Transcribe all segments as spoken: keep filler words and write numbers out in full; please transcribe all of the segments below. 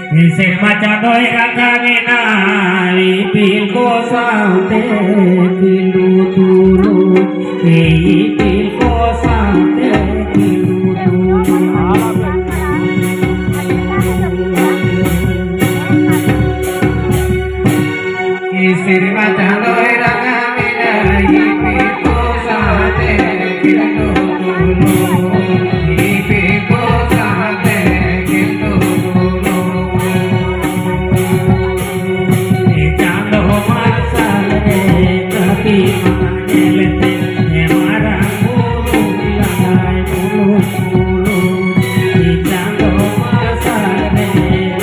ᱥᱮᱨᱢᱟ ᱪᱟᱸᱫᱚᱭ ᱨᱟᱠᱟᱵ ᱮᱱᱟ, ᱤᱯᱤᱞ ᱠᱚ ᱥᱟᱶᱛᱮ ᱠᱷᱤᱞᱰᱩ ᱛᱩᱞᱩᱡ, ᱤᱯᱤᱞ ᱠᱚ ᱥᱟᱶᱛᱮ ᱠᱷᱤᱞᱰᱩ ᱛᱩᱞᱩᱡ᱾ ᱥᱮᱨᱢᱟ ᱪᱟᱸᱫᱚᱭ ᱨᱟᱠᱟᱵ ᱮᱱᱟ, ᱤᱯᱤᱞ ᱠᱚ ᱥᱟᱶᱛᱮ ᱠᱷᱤᱞᱰᱩ ᱛᱩᱞᱩᱡ, ᱤᱯᱤᱞ ᱠᱚ ᱥᱟᱶᱛᱮ ᱠᱷᱤᱞᱰᱩ ᱛᱩᱞᱩᱡ᱾ ᱪᱟᱸᱫᱚ ᱢᱟᱨᱥᱟᱞ ᱨᱮ ᱠᱟᱹᱯᱤ ᱢᱟ ᱧᱮᱞᱛᱮ, ᱢᱟᱨᱟᱝ ᱵᱩᱨᱩ ᱞᱟᱸᱫᱟᱭ ᱢᱩᱞᱩᱡ ᱢᱩᱞᱩᱡ᱾ ᱪᱟᱸᱫᱚ ᱢᱟᱨᱥᱟᱞ ᱨᱮ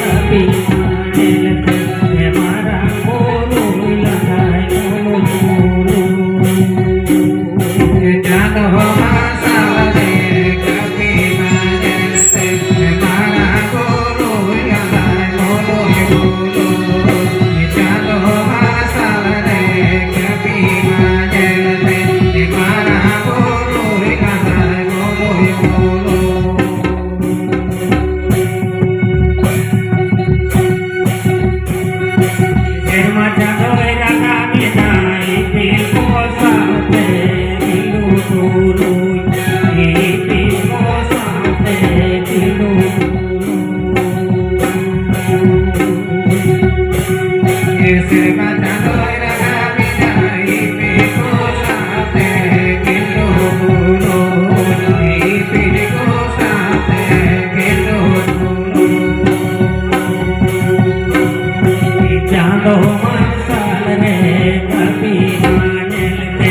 ᱠᱟᱹᱯᱤ ᱢᱟ ᱧᱮᱞᱛᱮ, ᱢᱟᱨᱟᱝ ᱵᱩᱨᱩ ᱞᱟᱸᱫᱟᱭ ᱢᱩᱞᱩᱡ ᱢᱩᱞᱩᱡ᱾ ᱪᱟᱸᱫᱚ ᱢᱟᱨᱥᱟᱞ ᱨᱮ ᱠᱟᱹᱯᱤ ᱢᱟ ᱧᱮᱞᱛᱮ, ᱢᱟᱨᱟᱝ ᱵᱩᱨᱩ ᱞᱟᱸᱫᱟᱭ ᱢᱩᱞᱩᱡ ᱢᱩᱞᱩᱡ᱾ ᱪᱟᱸᱫᱚ ᱢᱟᱨᱥᱟᱞ ᱨᱮ ᱠᱟᱹᱯᱤ ᱢᱟ ᱧᱮᱞᱛᱮ, ᱢᱟᱨᱟᱝ ᱵᱩᱨᱩ ᱞᱟᱸᱫᱟᱭ ᱢᱩᱞᱩᱡ ᱢᱩᱞᱩᱡ᱾ ᱥᱮᱨᱢᱟ ᱪᱟᱸᱫᱚᱭ ᱨᱟᱠᱟᱵ ᱮᱱᱟ, ᱤᱯᱤᱞ ᱠᱚ ᱥᱟᱶᱛᱮ ᱠᱷᱤᱞᱰᱩ ᱛᱩᱞᱩᱡ, ᱤᱯᱤᱞ ᱠᱚ ᱥᱟᱶᱛᱮ ᱠᱷᱤᱞᱰᱩ ᱛᱩᱞᱩᱡ᱾ ᱥᱮᱨᱢᱟ ᱪᱟᱸᱫᱚᱭ ᱨᱟᱠᱟᱵ ᱮᱱᱟ, ᱤᱯᱤᱞ ᱠᱚ ᱥᱟᱶᱛᱮ ᱠᱷᱤᱞᱰᱩ ᱛᱩᱞᱩᱡ, ᱤᱯᱤᱞ ᱠᱚ ᱥᱟᱶᱛᱮ ᱠᱷᱤᱞᱰᱩ ᱛᱩᱞᱩᱡ᱾ ᱪᱟᱸᱫᱚ ᱢᱟᱨᱥᱟᱞ ᱨᱮ ᱠᱟᱹᱯᱤ ᱢᱟ ᱧᱮᱞᱛᱮ,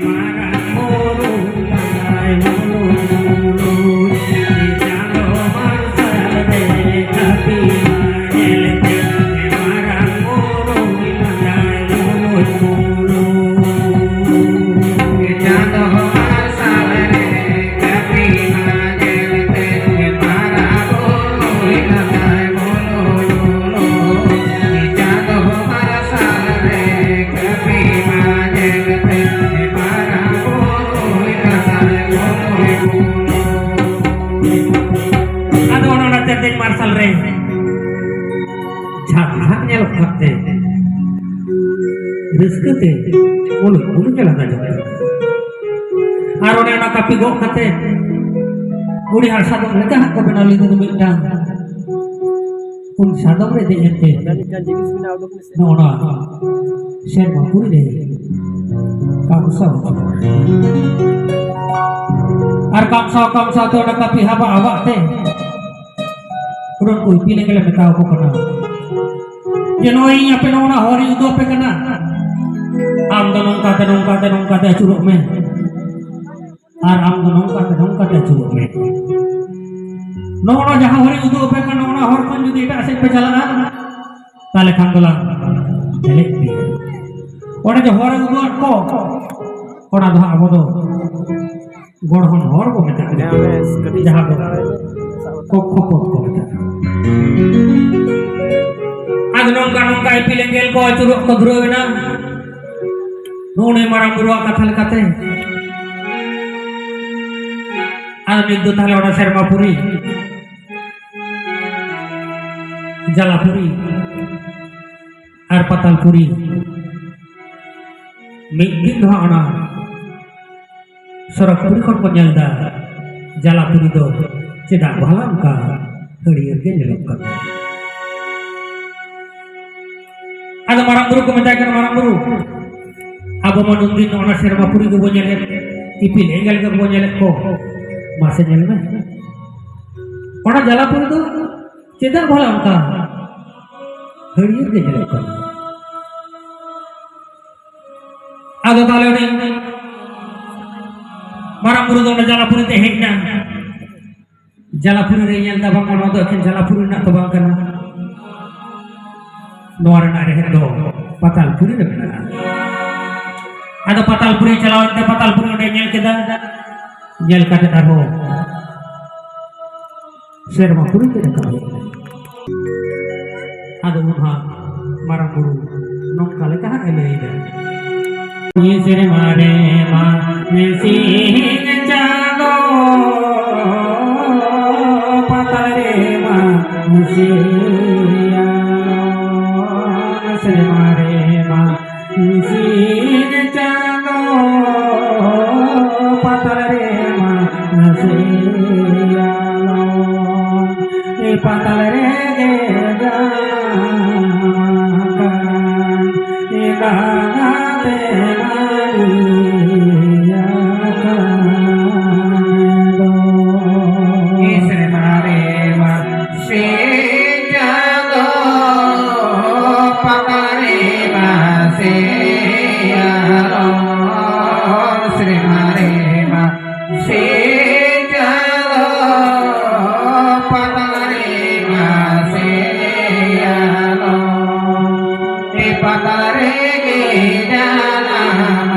ᱢᱟᱨᱟᱝ ᱵᱩᱨᱩ ᱞᱟᱸᱫᱟᱭ ᱢᱩᱞᱩᱡ ᱢᱩᱞᱩᱡ᱾ ᱪᱟᱸᱫᱚ ᱢᱟᱨᱥᱟᱞ ᱨᱮ ᱠᱟᱹᱯᱤ ᱢᱟ ᱧᱮᱞᱛᱮ, ᱢᱟᱨᱟᱝ ᱵᱩᱨᱩ ᱞᱟᱸᱫᱟᱭ ᱢᱩᱞᱩᱡ ᱢᱩᱞᱩᱡ᱾ ᱪᱟᱸᱫᱚ ᱢᱟᱨᱥᱟᱞ ᱨᱮ ᱠᱟᱹᱯᱤ ᱢᱟ ᱧᱮᱞᱛᱮ, ᱢᱟᱨᱟᱝ ᱵᱩᱨᱩ ᱞᱟᱸᱫᱟᱭ ᱢᱩᱞᱩᱡ ᱢᱩᱞᱩᱡ᱾ ᱪᱟᱸᱫᱚ ᱢᱟᱨᱥᱟᱞ ᱨᱮ ᱠᱟᱹᱯᱤ ᱢᱟ ᱧᱮᱞᱛᱮ, ᱢᱟᱨᱟᱝ ᱵᱩᱨᱩ ᱞᱟᱸᱫᱟᱭ ᱢᱩᱞᱩᱡ ᱢᱩᱞᱩᱡ᱾ ᱟᱫᱚ ᱚᱱᱟ ᱚᱱᱟᱛᱮ ᱛᱮᱦᱮᱧ ᱢᱟᱨᱥᱟᱞ ᱨᱮ ᱠᱟᱛᱮ ᱨᱟᱹᱥᱠᱟᱹ ᱛᱮ ᱩᱱᱤ ᱩᱱᱤ ᱜᱮ ᱞᱟᱸᱫᱟ ᱡᱚᱝ ᱠᱟᱱᱟ᱾ ᱟᱨ ᱚᱱᱮ ᱚᱱᱟ ᱠᱟᱹᱯᱤ ᱜᱚᱜ ᱠᱟᱛᱮ ᱩᱱᱤ ᱦᱟᱸᱜ ᱥᱟᱫᱚᱢ ᱞᱮᱠᱟ ᱦᱟᱸᱜ ᱠᱚ ᱵᱮᱱᱟᱣ ᱞᱮᱫᱮ ᱫᱚ ᱢᱤᱫᱴᱟᱝ᱾ ᱩᱱ ᱥᱟᱫᱚᱢ ᱨᱮ ᱫᱮᱡ ᱮᱱᱛᱮ ᱱᱚᱜᱼᱚ ᱱᱚᱣᱟ ᱥᱮᱨᱢᱟ ᱯᱩᱨᱤ ᱨᱮ ᱠᱟᱢᱥᱟᱣ ᱦᱚᱪᱚ ᱟᱨ ᱠᱟᱢᱥᱟᱣ ᱠᱟᱢᱥᱟᱣ ᱛᱮ ᱚᱱᱟ ᱠᱟᱹᱯᱤ ᱦᱟᱵᱟᱜ ᱦᱟᱵᱟᱜ ᱛᱮ ᱯᱩᱨᱟᱹ ᱠᱚ ᱤᱯᱤᱞ ᱮᱸᱜᱮᱞᱮ ᱢᱮᱛᱟᱣ ᱠᱚ ᱠᱟᱱᱟ ᱡᱮ, "ᱱᱚᱜᱼᱚᱭ ᱤᱧ ᱟᱯᱮ ᱱᱚᱜᱼᱚ ᱱᱟ ᱦᱚᱨᱤᱧ ᱩᱫᱩᱜ ᱟᱯᱮ ᱠᱟᱱᱟ, ᱟᱢ ᱫᱚ ᱱᱚᱝᱠᱟ ᱛᱮ, ᱱᱚᱝᱠᱟ ᱛᱮ, ᱱᱚᱝᱠᱟ ᱛᱮ ᱟᱹᱪᱩᱨᱚᱜ ᱢᱮ, ᱟᱨ ᱟᱢ ᱫᱚ ᱱᱚᱝᱠᱟ ᱛᱮ, ᱱᱚᱝᱠᱟ ᱛᱮ ᱟᱹᱪᱩᱨᱚᱜ ᱢᱮ᱾ ᱱᱚᱜᱼᱚ ᱱᱟ ᱡᱟᱦᱟᱸ ᱦᱚᱨᱤᱧ ᱩᱫᱩᱜ ᱟᱯᱮ ᱠᱟᱱᱟ, ᱱᱚᱜᱼᱚ ᱱᱟ ᱦᱚᱨ ᱠᱷᱚᱱ ᱡᱩᱫᱤ ᱮᱴᱟᱜ ᱥᱮᱫ ᱯᱮ ᱪᱟᱞᱟᱜᱼᱟ, ᱛᱟᱦᱞᱮ ᱠᱷᱟᱱ ᱫᱚᱞᱟᱝ ᱧᱮᱞᱮᱫ ᱯᱮᱭᱟ᱾" ᱚᱸᱰᱮ ᱡᱮ ᱦᱚᱨᱮ ᱩᱫᱩᱜ ᱟᱫ ᱠᱚ, ᱚᱱᱟ ᱫᱚ ᱦᱟᱸᱜ ᱟᱵᱚ ᱫᱚ ᱜᱚᱲᱦᱚᱱ ᱦᱚᱨ ᱵᱚ ᱢᱮᱛᱟᱜ ᱠᱟᱱᱟ, ᱡᱟᱦᱟᱸ ᱫᱚ ᱠᱚᱠᱠᱷᱚᱯᱚᱛᱷ ᱠᱚ ᱢᱮᱛᱟᱜᱼᱟ᱾ ᱟᱫᱚ ᱱᱚᱝᱠᱟ ᱱᱚᱝᱠᱟ ᱤᱯᱤᱞ ᱮᱸᱜᱮᱞ ᱠᱚ ᱟᱹᱪᱩᱨᱚᱜ ᱠᱚ ᱫᱷᱩᱨᱟᱹᱣ ᱮᱱᱟ᱾ ᱱᱚᱜᱼᱚ ᱱᱩᱭ ᱢᱟᱨᱟᱝ ᱵᱩᱨᱩᱣᱟᱜ ᱠᱟᱛᱷᱟ ᱞᱮᱠᱟᱛᱮ ᱟᱫᱚ ᱱᱤᱛ ᱫᱚ ᱛᱟᱦᱞᱮ ᱚᱱᱟ ᱥᱮᱨᱢᱟ ᱯᱩᱨᱤ, ᱡᱟᱞᱟᱯᱩᱨᱤ ᱟᱨ ᱯᱟᱛᱟᱞᱯᱩᱨᱤ ᱢᱤᱫ ᱫᱤᱱ ᱫᱚ ᱦᱟᱸᱜ ᱚᱱᱟ ᱥᱚᱨᱚᱜᱽᱯᱩᱨᱤ ᱠᱷᱚᱱ ᱠᱚ ᱧᱮᱞ ᱮᱫᱟ, ᱡᱟᱞᱟᱯᱩᱨᱤ ᱫᱚ ᱪᱮᱫᱟᱜ ᱵᱷᱟᱞᱟ ᱚᱱᱠᱟ ᱦᱟᱹᱨᱭᱟᱹᱲ ᱜᱮ ᱧᱮᱞᱚᱜ ᱠᱟᱱᱟ᱾ ᱟᱫᱚ ᱢᱟᱨᱟᱝ ᱵᱩᱨᱩ ᱠᱚ ᱢᱮᱛᱟᱭ ᱠᱟᱱᱟ, "ᱢᱟᱨᱟᱝ ᱵᱩᱨᱩ, ᱟᱵᱚ ᱢᱟ ᱱᱩᱱᱫᱤᱱ ᱚᱱᱟ ᱥᱮᱨᱢᱟ ᱯᱩᱨᱤ ᱜᱮᱵᱚ ᱧᱮᱞᱮᱫ, ᱤᱯᱤᱞ ᱮᱸᱜᱮᱞ ᱜᱮᱵᱚ ᱧᱮᱞᱮᱫ ᱠᱚ, ᱢᱟᱥᱮ ᱧᱮᱞ ᱢᱮ, ᱚᱱᱟ ᱡᱟᱞᱟᱯᱩᱨᱤ ᱫᱚ ᱪᱮᱫᱟᱜ ᱵᱷᱟᱞᱟ ᱚᱱᱠᱟ ᱦᱟᱹᱨᱭᱟᱹᱲ ᱜᱮ ᱧᱮᱞᱚᱜ ᱠᱟᱱᱟ?" ᱟᱫᱚ ᱛᱟᱦᱞᱮ ᱩᱱᱤ ᱢᱟᱨᱟᱝ ᱵᱩᱨᱩ ᱫᱚ ᱚᱸᱰᱮ ᱡᱟᱞᱟᱯᱩᱨᱤ ᱛᱮ ᱦᱮᱡ ᱮᱱᱟ᱾ ᱡᱟᱞᱟᱯᱩᱨᱤ ᱨᱮ ᱧᱮᱞ ᱮᱫᱟ, ᱵᱟᱝ, ᱱᱚᱣᱟ ᱫᱚ ᱮᱠᱷᱮᱱ ᱡᱟᱞᱟᱯᱩᱨᱤ ᱨᱮᱱᱟᱜ ᱫᱚ ᱵᱟᱝ ᱠᱟᱱᱟ, ᱱᱚᱣᱟ ᱨᱮᱱᱟᱜ ᱨᱮᱦᱮᱫ ᱫᱚ ᱯᱟᱛᱟᱞᱯᱩᱨᱤ ᱨᱮ ᱢᱮᱱᱟᱜᱼᱟ᱾ ᱟᱫᱚ ᱯᱟᱛᱟᱞᱯᱩᱨᱤ ᱪᱟᱞᱟᱣ ᱮᱱᱛᱮ ᱯᱟᱛᱟᱞᱯᱩᱨᱤ ᱚᱸᱰᱮ ᱧᱮᱞ ᱠᱮᱫᱟ, ᱧᱮᱞ ᱠᱟᱛᱮ ᱟᱨᱦᱚᱸ ᱥᱮᱨᱢᱟ ᱯᱩᱨᱤ ᱛᱮ ᱨᱟᱠᱟᱵ ᱦᱮᱡ ᱮᱱᱟ᱾ ᱟᱫᱚ ᱩᱱ ᱦᱟᱸᱜ ᱢᱟᱨᱟᱝ ᱵᱩᱨᱩ ᱱᱚᱝᱠᱟ ᱞᱮᱠᱟ ᱦᱟᱸᱜ ᱮ ᱞᱟᱹᱭ ᱮᱫᱟ, "ᱱᱤᱭᱟᱹ ᱥᱮᱨᱢᱟ ᱨᱮ ᱢᱟ ᱥᱤᱧ ᱪᱟᱸᱫᱚ ᱯᱟᱛᱟᱞ ᱨᱮ ᱢᱟ ᱥᱤᱧ ᱪᱟᱸᱫᱚ ᱯᱟᱛᱟᱞ ᱨᱮᱜᱮ ᱡᱟᱱᱟᱢ ᱟᱠᱟᱱ ᱫᱟᱫᱟ ᱛᱮᱨᱟ ᱨᱤᱭᱟ ᱠᱟᱱ ᱫᱚ᱾ ᱥᱮᱨᱢᱟ ᱨᱮᱢᱟ ᱥᱤᱧ ᱪᱟᱸᱫᱚ, ᱯᱟᱛᱟᱞ ᱨᱮᱢᱟ ᱥᱮᱭᱟᱞᱚᱢ, ᱥᱮᱨᱢᱟ ᱨᱮᱢᱟ ᱥᱤᱧ ᱪᱟᱸᱫᱚ, ᱯᱟᱛᱟᱞ ᱨᱮᱢᱟ ᱥᱮᱭᱟᱞᱚᱢ, ᱯᱟᱛᱟᱞ ᱨᱮᱜᱮ ᱡᱟᱱᱟᱢ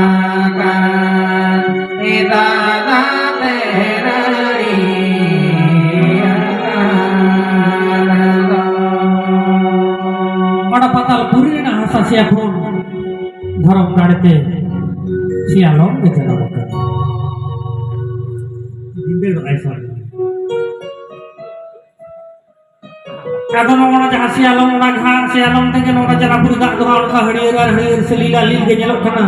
ᱟᱠᱟᱱ ᱫᱟᱫᱟ ᱛᱮᱨᱟ ᱨᱤᱭᱟ ᱠᱟᱱ ᱫᱚ᱾ ᱚᱱᱟ ᱯᱟᱛᱟᱞ ᱯᱩᱨᱤ ᱨᱮᱱᱟᱜ ᱦᱟᱥᱟ ᱥᱮᱭᱟ ᱠᱷᱚᱱ ᱫᱷᱚᱨᱚᱢ ᱫᱟᱲᱮ ᱛᱮ ᱥᱮᱭᱟᱞᱚᱢ ᱜᱮ ᱡᱟᱱᱟᱢ ᱟᱠᱟᱱᱟ᱾ ᱵᱷᱤᱸᱫᱟᱹᱲᱚᱜᱼᱟᱭ ᱥᱟᱨ᱾ ᱟᱫᱚ ᱱᱚᱜᱼᱚ ᱱᱟ ᱡᱟᱦᱟᱸ ᱥᱮᱭᱟᱞᱚᱢ, ᱚᱱᱟ ᱜᱷᱟᱴ ᱥᱮᱭᱟᱞᱚᱢ ᱛᱮᱜᱮ ᱱᱚᱜᱼᱚ ᱱᱟ ᱡᱟᱞᱟᱯᱩᱨᱤ ᱫᱟᱜ ᱫᱚ ᱦᱟᱸᱜ ᱚᱱᱠᱟ ᱦᱟᱹᱨᱭᱟᱹᱲ ᱟᱨ ᱦᱟᱹᱨᱭᱟᱹᱲ ᱥᱮ ᱞᱤᱞ ᱟᱨ ᱞᱤᱞ ᱜᱮ ᱧᱮᱞᱚᱜ ᱠᱟᱱᱟ᱾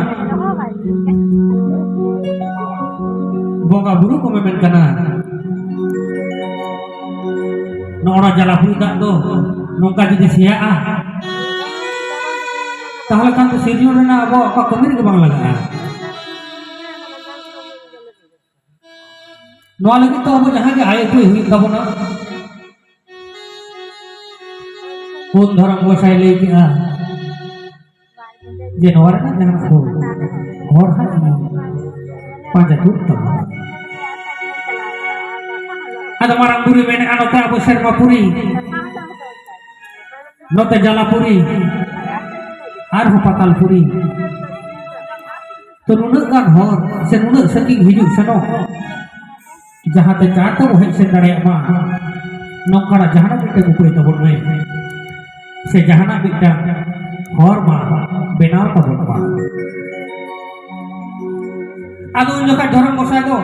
ᱵᱚᱸᱜᱟ ᱵᱩᱨᱩ ᱠᱚ ᱢᱮᱢᱮᱱ ᱠᱟᱱᱟ, ᱱᱚᱜᱼᱚ ᱱᱟ ᱡᱟᱞᱟᱯᱩᱨᱤ ᱫᱟᱜ ᱫᱚ ᱱᱚᱝᱠᱟ ᱡᱩᱫᱤ ᱥᱮᱭᱟᱜᱼᱟ, ᱛᱟᱦᱚᱞᱮ ᱠᱷᱟᱱ ᱫᱚ ᱥᱤᱨᱡᱚᱱ ᱨᱮᱱᱟᱜ ᱟᱵᱚᱣᱟᱜ ᱚᱠᱟ ᱠᱟᱹᱢᱤ ᱨᱮᱜᱮ ᱵᱟᱝ ᱞᱟᱜᱟᱜᱼᱟ᱾ ᱱᱚᱣᱟ ᱞᱟᱹᱜᱤᱫ ᱛᱮ ᱟᱵᱚ ᱡᱟᱦᱟᱸ ᱜᱮ ᱟᱭ ᱩᱯᱟᱹᱭ ᱦᱩᱭᱩᱜ ᱛᱟᱵᱚᱱᱟ, ᱯᱩᱱ ᱫᱷᱚᱨᱚᱢ ᱜᱚᱸᱥᱟᱭ ᱞᱟᱹᱭ ᱠᱮᱜᱼᱟ ᱡᱮ ᱱᱚᱣᱟ ᱨᱮᱱᱟᱜ ᱡᱟᱦᱟᱱᱟᱜ ᱫᱚ ᱦᱚᱨ ᱦᱟᱸᱜ ᱤᱧ ᱯᱟᱸᱡᱟ ᱡᱩᱛ ᱛᱟᱵᱚᱱᱟ᱾ ᱟᱫᱚ ᱢᱟᱨᱟᱝ ᱵᱩᱨᱩᱭ ᱢᱮᱱᱮᱫᱼᱟ, ᱱᱚᱛᱮ ᱟᱵᱚ ᱥᱮᱨᱢᱟ ᱯᱩᱨᱤ, ᱱᱚᱛᱮ ᱡᱟᱞᱟᱯᱩᱨᱤ, ᱟᱨᱦᱚᱸ ᱯᱟᱛᱟᱞᱯᱩᱨᱤ᱾ ᱛᱚ ᱱᱩᱱᱟᱹᱜ ᱜᱟᱱ ᱦᱚᱨ ᱥᱮ ᱱᱩᱱᱟᱹᱜ ᱥᱟᱺᱜᱤᱧ ᱦᱤᱡᱩᱜ ᱥᱮᱱᱚᱜ, ᱡᱟᱦᱟᱸᱛᱮ ᱪᱟᱬ ᱛᱮᱵᱚ ᱦᱮᱡ ᱥᱮᱱ ᱫᱟᱲᱮᱭᱟᱜ ᱢᱟ, ᱱᱚᱝᱠᱟᱱᱟᱜ ᱡᱟᱦᱟᱱᱟᱜ ᱢᱤᱫᱴᱟᱝ ᱩᱯᱟᱹᱭ ᱛᱟᱵᱚᱱ ᱢᱮ, ᱥᱮ ᱡᱟᱦᱟᱱᱟᱜ ᱢᱤᱫᱴᱟᱝ ᱦᱚᱨ ᱢᱟ ᱵᱮᱱᱟᱣ ᱛᱟᱵᱚᱱ ᱢᱟ᱾ ᱟᱫᱚ ᱩᱱ ᱡᱚᱠᱷᱟᱡ ᱫᱷᱚᱨᱚᱢ ᱜᱚᱸᱥᱟᱭ ᱫᱚ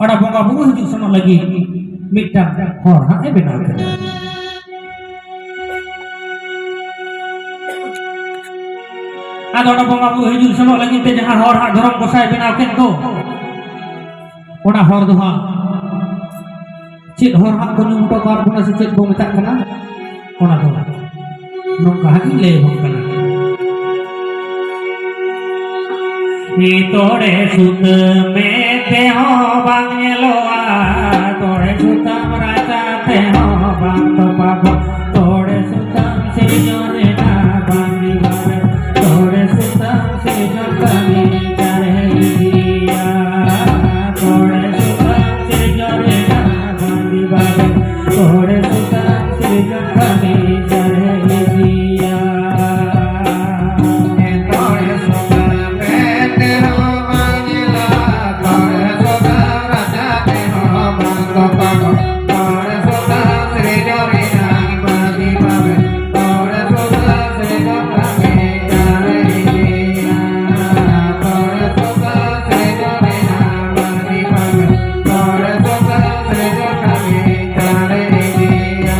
ᱚᱱᱟ ᱵᱚᱸᱜᱟ ᱵᱩᱨᱩ ᱦᱤᱡᱩᱜ ᱥᱮᱱᱚᱜ ᱞᱟᱹᱜᱤᱫ ᱢᱤᱫᱴᱟᱝ ᱦᱚᱨ ᱦᱟᱸᱜ ᱮ ᱵᱮᱱᱟᱣ ᱠᱮᱫᱟ᱾ ᱟᱫᱚ ᱚᱱᱟ ᱵᱚᱸᱜᱟ ᱵᱩᱨᱩ ᱦᱤᱡᱩᱜ ᱥᱮᱱᱚᱜ ᱞᱟᱹᱜᱤᱫ ᱛᱮ ᱡᱟᱦᱟᱸ ᱦᱚᱨ ᱦᱟᱸᱜ ᱫᱷᱚᱨᱚᱢ ᱜᱚᱸᱥᱟᱭ ᱵᱮᱱᱟᱣ ᱠᱮᱫ ᱫᱚ, ᱚᱱᱟ ᱦᱚᱨ ᱫᱚ ᱦᱟᱸᱜ ᱪᱮᱫ ᱦᱚᱨ ᱦᱟᱸᱜ ᱠᱚ ᱧᱩᱢ ᱦᱚᱴᱚ ᱠᱟᱜ ᱵᱚᱱᱟ ᱥᱮ ᱪᱮᱫ ᱵᱚ ᱢᱮᱛᱟᱜ ᱠᱟᱱᱟ, ᱚᱱᱟ ᱫᱚ ᱱᱚᱝᱠᱟ ᱦᱟᱸᱜ ᱤᱧ ᱞᱟᱹᱭ ᱟᱵᱚᱱ ᱠᱟᱱᱟ᱾ ᱛᱚᱲᱮ ᱥᱩᱛᱟᱹᱢ ᱢᱮᱫ ᱛᱮᱦᱚᱸ ᱵᱟᱝ ᱧᱮᱞᱚᱜᱼᱟ, ᱛᱚᱲᱮ ᱥᱩᱛᱟᱹᱢ ᱨᱟᱪᱟ ᱛᱮᱦᱚᱸ ᱵᱟᱝ ᱛᱚᱯᱟᱜᱚᱜ, ᱛᱚᱲᱮ ᱥᱩᱛᱟᱹᱢ ᱥᱤᱨᱡᱚᱱ ᱨᱮᱱᱟᱜ ᱵᱟᱝ ᱵᱤᱵᱟᱫ, ᱛᱚᱲᱮ ᱥᱩᱛᱟᱹᱢ ᱥᱤᱨᱡᱚᱱ ᱠᱟᱹᱢᱤ ᱪᱟᱨᱮ ᱤᱫᱤᱭᱟ, ᱛᱚᱲᱮ ᱥᱩᱛᱟᱹᱢ ᱥᱤᱨᱡᱚᱱ ᱨᱮᱱᱟᱜ ᱵᱟᱝ ᱵᱤᱵᱟᱫ, ᱛᱚᱲᱮ ᱥᱩᱛᱟᱹᱢ ᱥᱤᱨᱡᱚᱱ ᱠᱟᱹᱢᱤ ᱪᱟᱨᱮ ᱤᱫᱤᱭᱟ᱾ ᱛᱚᱲᱮ ᱥᱩᱛᱟᱹᱢ ᱢᱮᱫ ᱛᱮᱦᱚᱸ ᱵᱟᱝ ᱧᱮᱞᱚᱜᱼᱟ, ᱛᱚᱲᱮ ᱥᱩᱛᱟᱹᱢ ᱨᱟᱪᱟ ᱛᱮᱦᱚᱸ ᱵᱟᱝ ᱛᱚᱯᱟᱜᱚᱜ, ᱛᱚᱲᱮ ᱥᱩᱛᱟᱹᱢ ᱥᱤᱨᱡᱚᱱ ᱨᱮᱱᱟᱜ ᱵᱟᱹᱲᱛᱤ ᱵᱷᱟᱵᱮ, ᱛᱚᱲᱮ ᱥᱩᱛᱟᱹᱢ ᱥᱤᱨᱡᱚᱱ ᱠᱟᱹᱢᱤ ᱪᱟᱞ ᱤᱫᱤᱭᱟ, ᱛᱚᱲᱮ ᱥᱩᱛᱟᱹᱢ ᱥᱤᱨᱡᱚᱱ ᱨᱮᱱᱟᱜ ᱵᱟᱹᱲᱛᱤ ᱵᱷᱟᱵᱮ, ᱛᱚᱲᱮ ᱥᱩᱛᱟᱹᱢ ᱥᱤᱨᱡᱚᱱ ᱠᱟᱹᱢᱤ ᱪᱟᱞ ᱤᱫᱤᱭᱟ᱾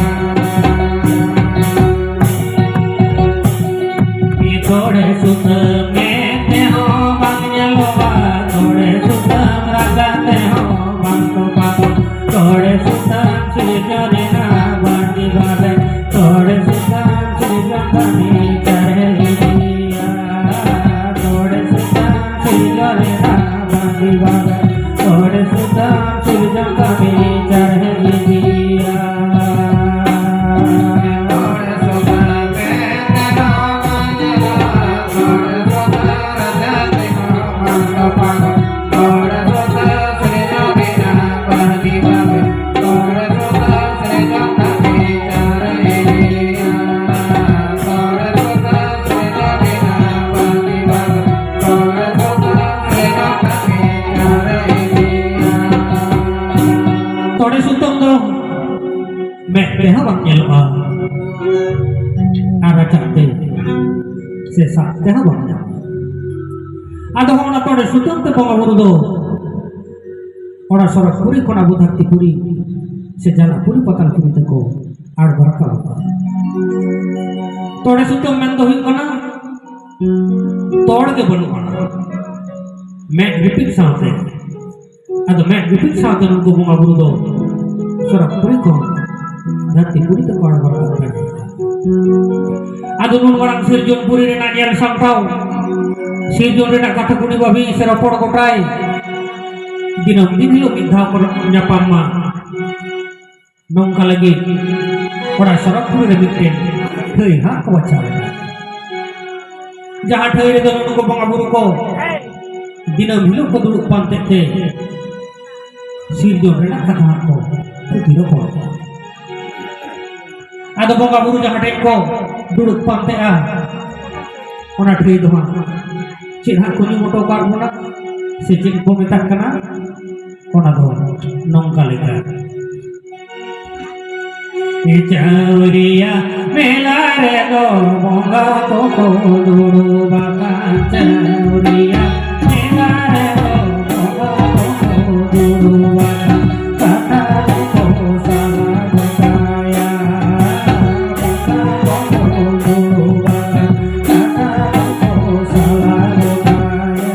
ᱛᱚᱲᱮ ᱥᱩᱛᱟᱹᱢ ᱢᱮᱫ ᱛᱮᱦᱚᱸ ᱵᱟᱝ ᱧᱮᱞᱚᱜᱼᱟ, ᱛᱚᱲᱮ ᱥᱩᱛᱟᱹᱢ ᱨᱟᱪᱟ ᱛᱮᱦᱚᱸ ᱵᱟᱝ ᱛᱚᱯᱟᱜᱚᱜ, ᱛᱚᱲᱮ ᱥᱩᱛᱟᱹᱢ ᱥᱤᱨᱡᱚᱱ ᱨᱮᱱᱟᱜ ᱵᱟᱹᱲᱛᱤ ᱵᱷᱟᱵᱮ, ᱛᱚᱲᱮ ᱥᱩᱛᱟᱹᱢ ᱥᱤᱨᱡᱚᱱ ᱠᱟᱹᱢᱤ ᱪᱟᱨᱮ ᱤᱫᱤᱭᱟ, ᱛᱚᱲᱮ ᱥᱩᱛᱟᱹᱢ ᱥᱤᱨᱡᱚᱱ ᱨᱮᱱᱟᱜ ᱵᱟᱹᱲᱛᱤ ᱵᱷᱟᱵᱮ, ᱛᱚᱲᱮ ᱥᱩᱛᱟᱹᱢ ᱥᱤᱨᱡᱚᱱ ᱠᱟᱹᱢᱤ ᱪᱟᱨᱮ ᱤᱫᱤᱭᱟ᱾ ᱛᱚᱲᱮ ᱥᱩᱛᱟᱹᱢ ᱫᱚ ᱢᱮᱫ ᱛᱮᱦᱚᱸ ᱵᱟᱝ ᱧᱮᱞᱚᱜᱼᱟ, ᱟᱨ ᱨᱟᱪᱟ ᱛᱮ ᱥᱮ ᱥᱟᱵ ᱛᱮᱦᱚᱸ ᱵᱟᱝ ᱧᱟᱢᱚᱜᱼᱟ᱾ ᱟᱫᱚ ᱦᱚᱸ ᱚᱱᱟ ᱛᱚᱲᱮ ᱥᱩᱛᱟᱹᱢ ᱛᱮ ᱵᱚᱸᱜᱟ ᱵᱩᱨᱩ ᱫᱚ ᱚᱱᱟ ᱥᱚᱨᱚᱜᱽ ᱯᱩᱨᱤ ᱠᱷᱚᱱ ᱟᱵᱚ ᱫᱷᱟᱹᱨᱛᱤ ᱯᱩᱨᱤ ᱥᱮ ᱡᱟᱞᱟ ᱯᱩᱨᱤ ᱯᱟᱛᱟᱞ ᱯᱩᱨᱤ ᱛᱮᱠᱚ ᱟᱬᱜᱚ ᱨᱟᱠᱟᱵ ᱟᱠᱟᱫᱟ᱾ ᱛᱚᱲᱮ ᱥᱩᱛᱟᱹᱢ ᱢᱮᱱ ᱫᱚ ᱦᱩᱭᱩᱜ ᱠᱟᱱᱟ ᱛᱚᱲ ᱜᱮ ᱵᱟᱹᱱᱩᱜᱼᱟ᱾ ᱢᱮᱫ ᱨᱤᱯᱤᱫ ᱥᱟᱶᱛᱮ ᱟᱫᱚ ᱢᱮᱫ ᱜᱩᱯᱤᱛ ᱥᱟᱶᱛᱮ ᱱᱩᱠᱩ ᱵᱚᱸᱜᱟ ᱵᱩᱨᱩ ᱫᱚ ᱥᱚᱨᱚᱜᱽᱯᱩᱨᱤ ᱠᱷᱚᱱ ᱫᱷᱟᱹᱨᱛᱤ ᱯᱩᱨᱤ ᱛᱮᱠᱚ ᱟᱬᱜᱚ ᱨᱟᱠᱟᱵ ᱫᱟᱲᱮᱭᱟᱜᱼᱟ᱾ ᱟᱫᱚ ᱱᱩᱱ ᱢᱟᱨᱟᱝ ᱥᱤᱨᱡᱚᱱ ᱯᱩᱨᱤ ᱨᱮᱱᱟᱜ ᱧᱮᱞ ᱥᱟᱢᱴᱟᱣ, ᱥᱤᱨᱡᱚᱱ ᱨᱮᱱᱟᱜ ᱠᱟᱛᱷᱟ ᱠᱩᱲᱤ ᱵᱟᱹᱵᱤ ᱥᱮ ᱨᱚᱯᱚᱲ ᱜᱚᱴᱟᱭ, ᱫᱤᱱᱟᱹᱢ ᱫᱤᱱ ᱦᱤᱞᱳᱜ ᱢᱤᱫ ᱫᱷᱟᱣ ᱠᱚ ᱧᱟᱯᱟᱢ ᱢᱟ, ᱱᱚᱝᱠᱟ ᱞᱟᱹᱜᱤᱫ ᱚᱱᱟ ᱥᱚᱨᱚᱜᱽᱯᱩᱨᱤ ᱨᱮ ᱢᱤᱫᱴᱮᱱ ᱴᱷᱟᱹᱭ ᱦᱟᱸᱜ ᱠᱚ ᱵᱟᱪᱷᱟᱣ ᱮᱫᱟ, ᱡᱟᱦᱟᱸ ᱴᱷᱟᱹᱭ ᱨᱮᱫᱚ ᱱᱩᱠᱩ ᱵᱚᱸᱜᱟ ᱵᱩᱨᱩ ᱠᱚ ᱫᱤᱱᱟᱹᱢ ᱦᱤᱞᱳᱜ ᱠᱚ ᱫᱩᱲᱩᱵ ᱯᱟᱱᱛᱮᱜ ᱛᱮ ᱥᱤᱨᱡᱚᱱ ᱨᱮᱱᱟᱜ ᱠᱟᱛᱷᱟ ᱦᱟᱸᱜ ᱠᱚ ᱛᱷᱩᱛᱤ ᱨᱚᱯᱚᱲ ᱮᱫᱟ᱾ ᱟᱫᱚ ᱵᱚᱸᱜᱟ ᱵᱩᱨᱩ ᱡᱟᱦᱟᱸ ᱴᱷᱮᱱ ᱠᱚ ᱫᱩᱲᱩᱵ ᱯᱟᱱᱛᱮᱜᱼᱟ, ᱚᱱᱟ ᱴᱷᱟᱹᱭ ᱫᱚ ᱦᱟᱸᱜ ᱪᱮᱫ ᱦᱟᱸᱜ ᱠᱚ ᱧᱩᱢ ᱦᱚᱴᱚ ᱟᱠᱟᱫ ᱵᱚᱱᱟ ᱥᱮ ᱪᱮᱫ ᱠᱚ ᱢᱮᱛᱟᱜ ᱠᱟᱱᱟ, ᱚᱱᱟ ᱫᱚ ᱱᱚᱝᱠᱟ ᱞᱮᱠᱟ᱾ ᱪᱟᱹᱣᱨᱤᱭᱟ ᱢᱮᱞᱟ ᱨᱮᱫᱚ ᱵᱚᱸᱜᱟ ᱠᱚᱠᱚ ᱫᱩᱲᱩᱵ ᱟᱠᱟᱱ, ᱪᱟᱹᱣᱨᱤᱭᱟ ᱢᱮᱞᱟ ᱨᱮᱫᱚ ᱵᱚᱸᱜᱟ ᱠᱚᱠᱚ ᱫᱩᱲᱩᱵ ᱟᱠᱟᱱ, ᱠᱟᱛᱷᱟ ᱠᱚᱠᱚ ᱥᱟᱞᱟ ᱜᱚᱴᱟᱭᱟ, ᱠᱟᱛᱷᱟ ᱠᱚᱠᱚ ᱫᱩᱲᱩᱵ ᱟᱠᱟᱱ, ᱠᱟᱛᱷᱟ ᱠᱚᱠᱚ ᱥᱟᱞᱟ ᱜᱚᱴᱟᱭᱟ᱾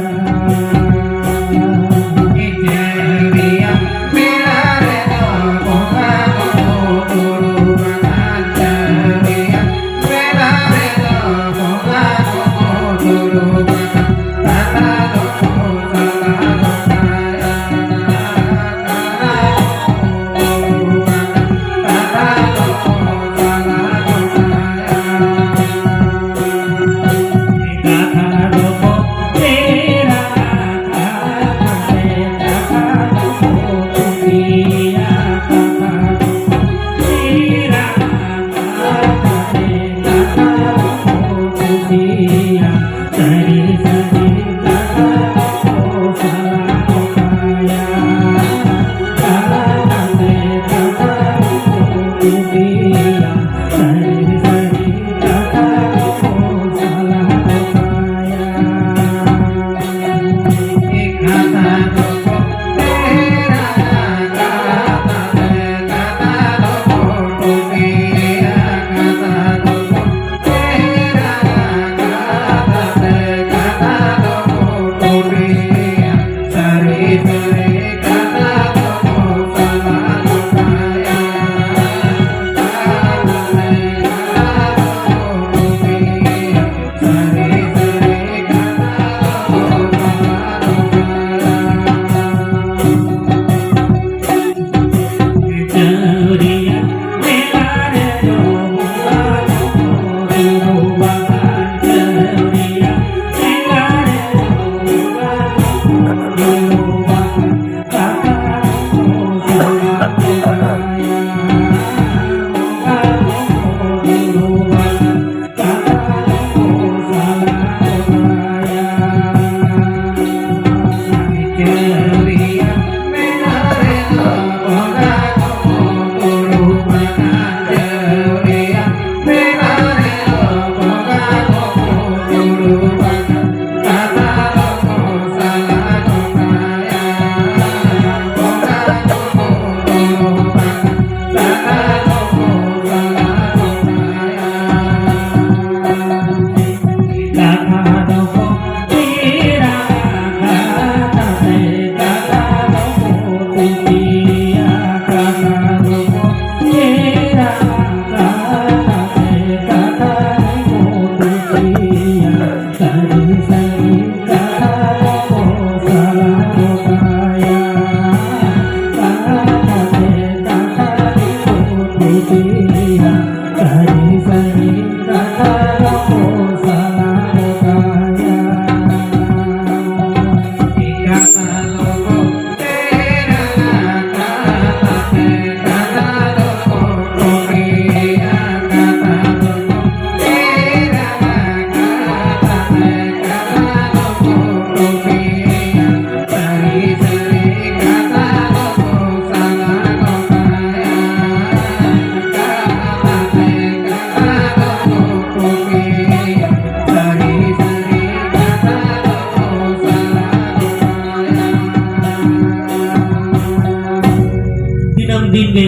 ᱫᱤᱱ ᱜᱮ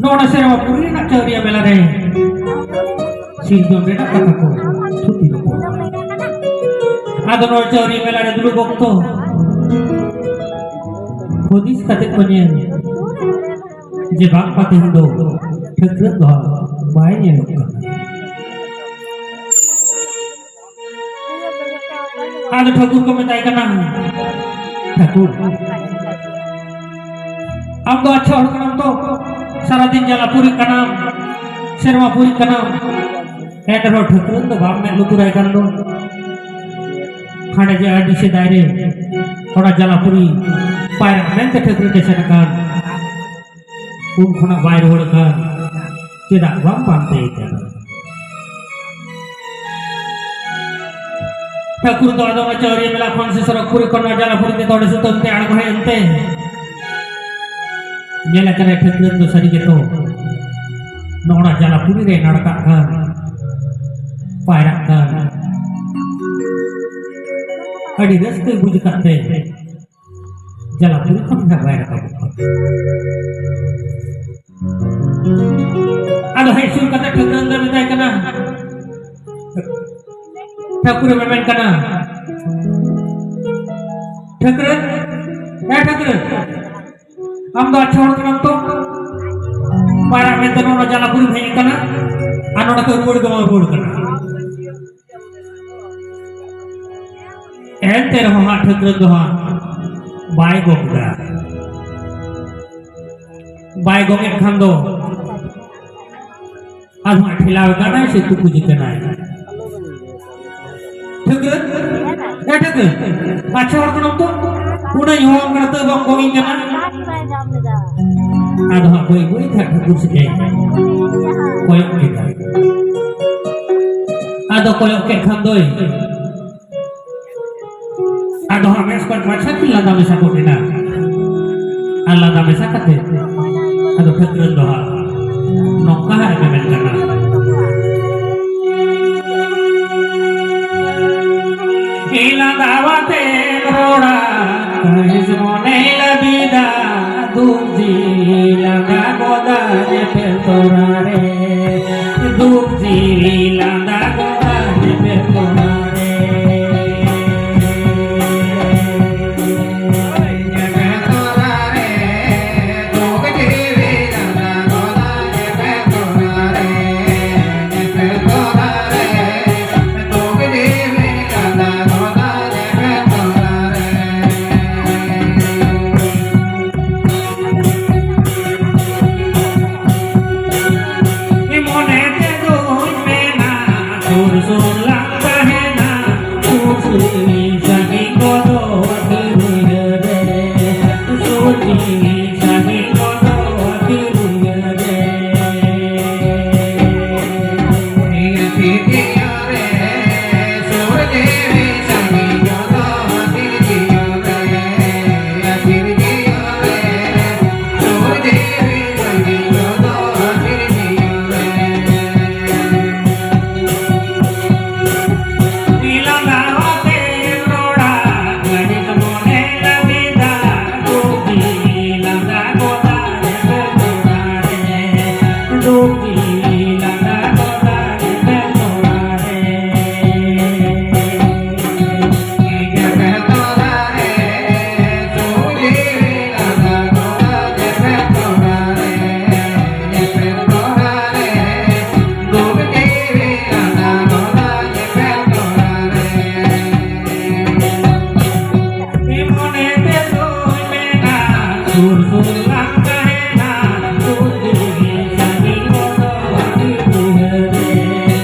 ᱱᱚᱣᱟ ᱥᱮᱨᱢᱟ ᱯᱩᱨᱤ ᱨᱮᱱᱟᱜ ᱪᱟᱹᱣᱨᱤᱭᱟᱹ ᱢᱮᱞᱟ ᱨᱮ ᱥᱤᱨᱡᱚᱱ ᱨᱮᱱᱟᱜ ᱠᱟᱛᱷᱟ ᱠᱚ ᱛᱷᱩᱛᱤ ᱨᱚᱯᱚᱲ ᱠᱟᱱᱟ᱾ ᱟᱫᱚ ᱱᱚᱣᱟ ᱪᱟᱹᱣᱨᱤᱭᱟᱹ ᱢᱮᱞᱟ ᱨᱮ ᱫᱩᱲᱩᱵ ᱚᱠᱛᱚ ᱦᱩᱫᱤᱥ ᱠᱟᱛᱮ ᱠᱚ ᱧᱮᱞ ᱡᱮ ᱵᱟᱝ ᱯᱟᱛᱮ ᱫᱚ ᱴᱷᱟᱹᱠᱨᱟᱹᱱ ᱫᱚ ᱦᱟᱸᱜ ᱵᱟᱭ ᱧᱮᱞᱚᱜ ᱠᱟᱱᱟ᱾ ᱟᱫᱚ ᱴᱷᱟᱹᱠᱩᱨ ᱠᱚ ᱢᱮᱛᱟᱭ ᱠᱟᱱᱟ, ᱴᱷᱟᱹᱠᱩᱨ, ᱟᱢ ᱫᱚ ᱟᱪᱪᱷᱟ ᱦᱚᱲ ᱠᱟᱱᱟᱢ ᱛᱚ, ᱥᱟᱨᱟᱫᱤᱱ ᱡᱟᱞᱟ ᱯᱩᱨᱤ ᱠᱟᱱᱟᱢ, ᱥᱮᱨᱢᱟ ᱯᱩᱨᱤ ᱠᱟᱱᱟᱢ, ᱮᱱ ᱨᱮᱦᱚᱸ ᱴᱷᱟᱹᱠᱨᱟᱹᱱ ᱫᱚ ᱵᱟᱢ ᱢᱮᱫ ᱞᱩᱛᱩᱨᱟᱭ ᱠᱟᱱ ᱫᱚ᱾ ᱦᱟᱸᱰᱮ ᱡᱮ ᱟᱹᱰᱤ ᱥᱮᱫᱟᱭ ᱨᱮ ᱚᱱᱟ ᱡᱟᱞᱟ ᱯᱩᱨᱤ ᱯᱟᱭᱨᱟᱜ ᱢᱮᱱᱛᱮ ᱴᱷᱟᱹᱠᱨᱟᱹᱱ ᱮ ᱥᱮᱱ ᱟᱠᱟᱱ, ᱩᱱ ᱠᱷᱚᱱᱟᱜ ᱵᱟᱭ ᱨᱩᱣᱟᱹᱲ ᱠᱟᱱ, ᱪᱮᱫᱟᱜ ᱵᱟᱢ ᱯᱟᱱᱛᱮ ᱠᱟᱱᱟ? ᱴᱷᱟᱹᱠᱩᱨ ᱫᱚ ᱟᱫᱚ ᱚᱱᱟ ᱪᱟᱹᱣᱨᱤᱭᱟᱹ ᱢᱮᱞᱟ ᱠᱷᱚᱱ ᱥᱮ ᱥᱚᱨᱚᱜᱽᱯᱩᱨᱤ ᱠᱷᱚᱱ ᱱᱚᱣᱟ ᱡᱟᱞᱟᱯᱩᱨᱤ ᱛᱮ ᱫᱚᱲᱮ ᱥᱩᱛᱟᱹᱢ ᱛᱮ ᱟᱬᱜᱚ ᱦᱮᱡ ᱮᱱᱛᱮ ᱧᱮᱞ ᱟᱠᱟᱱᱟᱭ ᱴᱷᱟᱹᱠᱨᱟᱹᱱ ᱫᱚ ᱥᱟᱹᱨᱤ ᱜᱮᱛᱚ ᱱᱚᱜᱼᱚ ᱱᱟ ᱡᱟᱞᱟᱯᱩᱨᱤ ᱨᱮ ᱱᱟᱲᱠᱟᱜ ᱠᱟᱱ, ᱯᱟᱭᱨᱟᱜ ᱠᱟᱱ᱾ ᱟᱹᱰᱤ ᱨᱟᱹᱥᱠᱟᱹᱭ ᱵᱩᱡᱽ ᱟᱠᱟᱫ ᱛᱮ ᱡᱟᱞᱟᱯᱩᱨᱤ ᱠᱷᱚᱱ ᱜᱮ ᱵᱟᱭ ᱨᱟᱠᱟᱵᱚᱜ ᱠᱟᱱᱟ᱾ ᱟᱫᱚ ᱦᱮᱡ ᱥᱩᱨ ᱠᱟᱛᱮ ᱴᱷᱟᱹᱠᱨᱟᱹᱱ ᱫᱚ ᱢᱮᱛᱟᱭ ᱠᱟᱱᱟ, ᱴᱷᱟᱹᱠᱩᱨᱮ ᱢᱮᱢᱮᱱ ᱠᱟᱱᱟ, ᱴᱷᱟᱹᱠᱨᱟᱹᱱ, ᱮ ᱴᱷᱟᱹᱠᱨᱟᱹᱱ, ᱟᱢ ᱫᱚ ᱟᱪᱪᱷᱟ ᱦᱚᱲ ᱠᱟᱱᱟᱢ ᱛᱚ? ᱯᱟᱭᱨᱟᱜ ᱢᱮᱱᱛᱮ ᱱᱚᱰᱮ ᱡᱟᱞᱟᱯᱩᱨᱤᱢ ᱦᱮᱡ ᱟᱠᱟᱱᱟ ᱟᱨ ᱱᱚᱰᱮ ᱠᱷᱚᱱ ᱨᱩᱣᱟᱹᱲ ᱜᱮ ᱵᱟᱢ ᱨᱩᱣᱟᱹᱲ ᱠᱟᱱᱟ᱾ ᱮᱱᱛᱮ ᱨᱮᱦᱚᱸ ᱦᱟᱸᱜ ᱴᱷᱟᱹᱠᱨᱟᱹᱱ ᱫᱚ ᱦᱟᱸᱜ ᱵᱟᱭ ᱜᱚᱜ ᱮᱫᱟ᱾ ᱵᱟᱭ ᱜᱚᱜ ᱮᱫ ᱠᱷᱟᱱ ᱫᱚ ᱟᱨ ᱦᱟᱸᱜ ᱴᱷᱮᱞᱟᱣ ᱠᱟᱱᱟᱭ ᱥᱮ ᱛᱩᱠᱩᱡ ᱠᱟᱱᱟᱭ? ᱴᱷᱟᱹᱠᱨᱟᱹᱱ, ᱮ ᱴᱷᱟᱹᱠᱨᱟᱹᱱ, ᱟᱪᱪᱷᱟ ᱦᱚᱲ ᱠᱟᱱᱟᱢ ᱛᱚ? ᱚᱱᱟᱧ ᱦᱚᱦᱚᱣᱟᱢ ᱠᱟᱱᱟ ᱛᱟᱹᱣ ᱵᱟᱢ ᱜᱚᱜ ᱤᱧ ᱠᱟᱱᱟ᱾ ᱟᱫᱚ ᱦᱟᱸᱜ ᱵᱟᱹᱭ ᱵᱟᱹᱭ ᱛᱮ ᱦᱟᱸᱜ ᱴᱷᱟᱹᱠᱩᱨ ᱥᱮᱫ ᱮ ᱠᱚᱭᱚᱜ ᱠᱮᱫᱟ᱾ ᱟᱫᱚ ᱠᱚᱭᱚᱜ ᱠᱮᱫ ᱠᱷᱟᱱ ᱫᱚᱭ ᱟᱫᱚ ᱦᱟᱸᱜ ᱢᱮᱥ ᱠᱷᱚᱱ ᱢᱟᱪᱷᱟ ᱠᱤᱱ ᱞᱟᱸᱫᱟ ᱢᱮᱥᱟ ᱠᱚ ᱠᱮᱫᱟ᱾ ᱟᱨ ᱞᱟᱸᱫᱟ ᱢᱮᱥᱟ ᱠᱟᱛᱮ ᱟᱫᱚ ᱴᱷᱟᱹᱠᱨᱟᱹᱱ ᱫᱚ ᱦᱟᱸᱜ ᱱᱚᱝᱠᱟ ᱦᱟᱸᱜ ᱮ ᱢᱮᱢᱮᱱ ᱠᱟᱱᱟ᱾ ᱞᱟᱸᱫᱟᱣᱟᱛᱮᱢ ᱨᱚᱲᱟ, ᱠᱟᱹᱦᱤᱥ ᱢᱚᱱᱮ ᱞᱟᱹᱵᱤᱫᱟ, ᱫᱩᱠ ᱧᱮᱯᱮᱞ ᱛᱚᱨᱟ ᱨᱮ, ᱫᱩᱠ ᱡᱤᱣᱤ ᱞᱟᱸᱫᱟ ᱜᱚᱫᱟ ᱧᱮᱯᱮᱞ ᱛᱚᱨᱟ ᱨᱮ᱾ ᱧᱮᱯᱮᱞ ᱛᱚᱨᱟ ᱨᱮ, ᱫᱩᱠ ᱡᱤᱣᱤ ᱞᱟᱸᱫᱟ ᱜᱚᱫᱟ ᱧᱮᱯᱮᱞ ᱛᱚᱨᱟ ᱨᱮ, ᱧᱮᱯᱮᱞ ᱛᱚᱨᱟ ᱨᱮ, ᱫᱩᱠ ᱡᱤᱣᱤ ᱞᱟᱸᱫᱟ ᱜᱚᱫᱟ ᱧᱮᱯᱮᱞ ᱛᱚᱨᱟ ᱨᱮ᱾ ᱢᱚᱱᱮ ᱛᱮᱫᱚᱧ ᱢᱮᱱᱟ, ᱥᱩᱨ ᱥᱩᱨ ᱞᱟᱝ ᱛᱟᱦᱮᱱᱟ, ᱥᱩᱨ ᱥᱩᱨ ᱥᱟᱺᱜᱤᱧ ᱠᱚᱫᱚ ᱟᱹᱛᱩ ᱨᱮ, ᱥᱩᱨ ᱥᱟᱺᱜᱤᱧ ᱠᱚᱫᱚ ᱟᱹᱛᱩ ᱨᱮ᱾ ᱥᱩᱨ ᱥᱩᱨ ᱞᱟᱝ ᱛᱟᱦᱮᱱᱟ, ᱥᱩᱨ ᱡᱤᱣᱤ ᱥᱟᱺᱜᱤᱧ ᱠᱚᱫᱚ ᱟᱹᱰᱤ ᱫᱩᱞᱟᱹᱲ ᱨᱮ᱾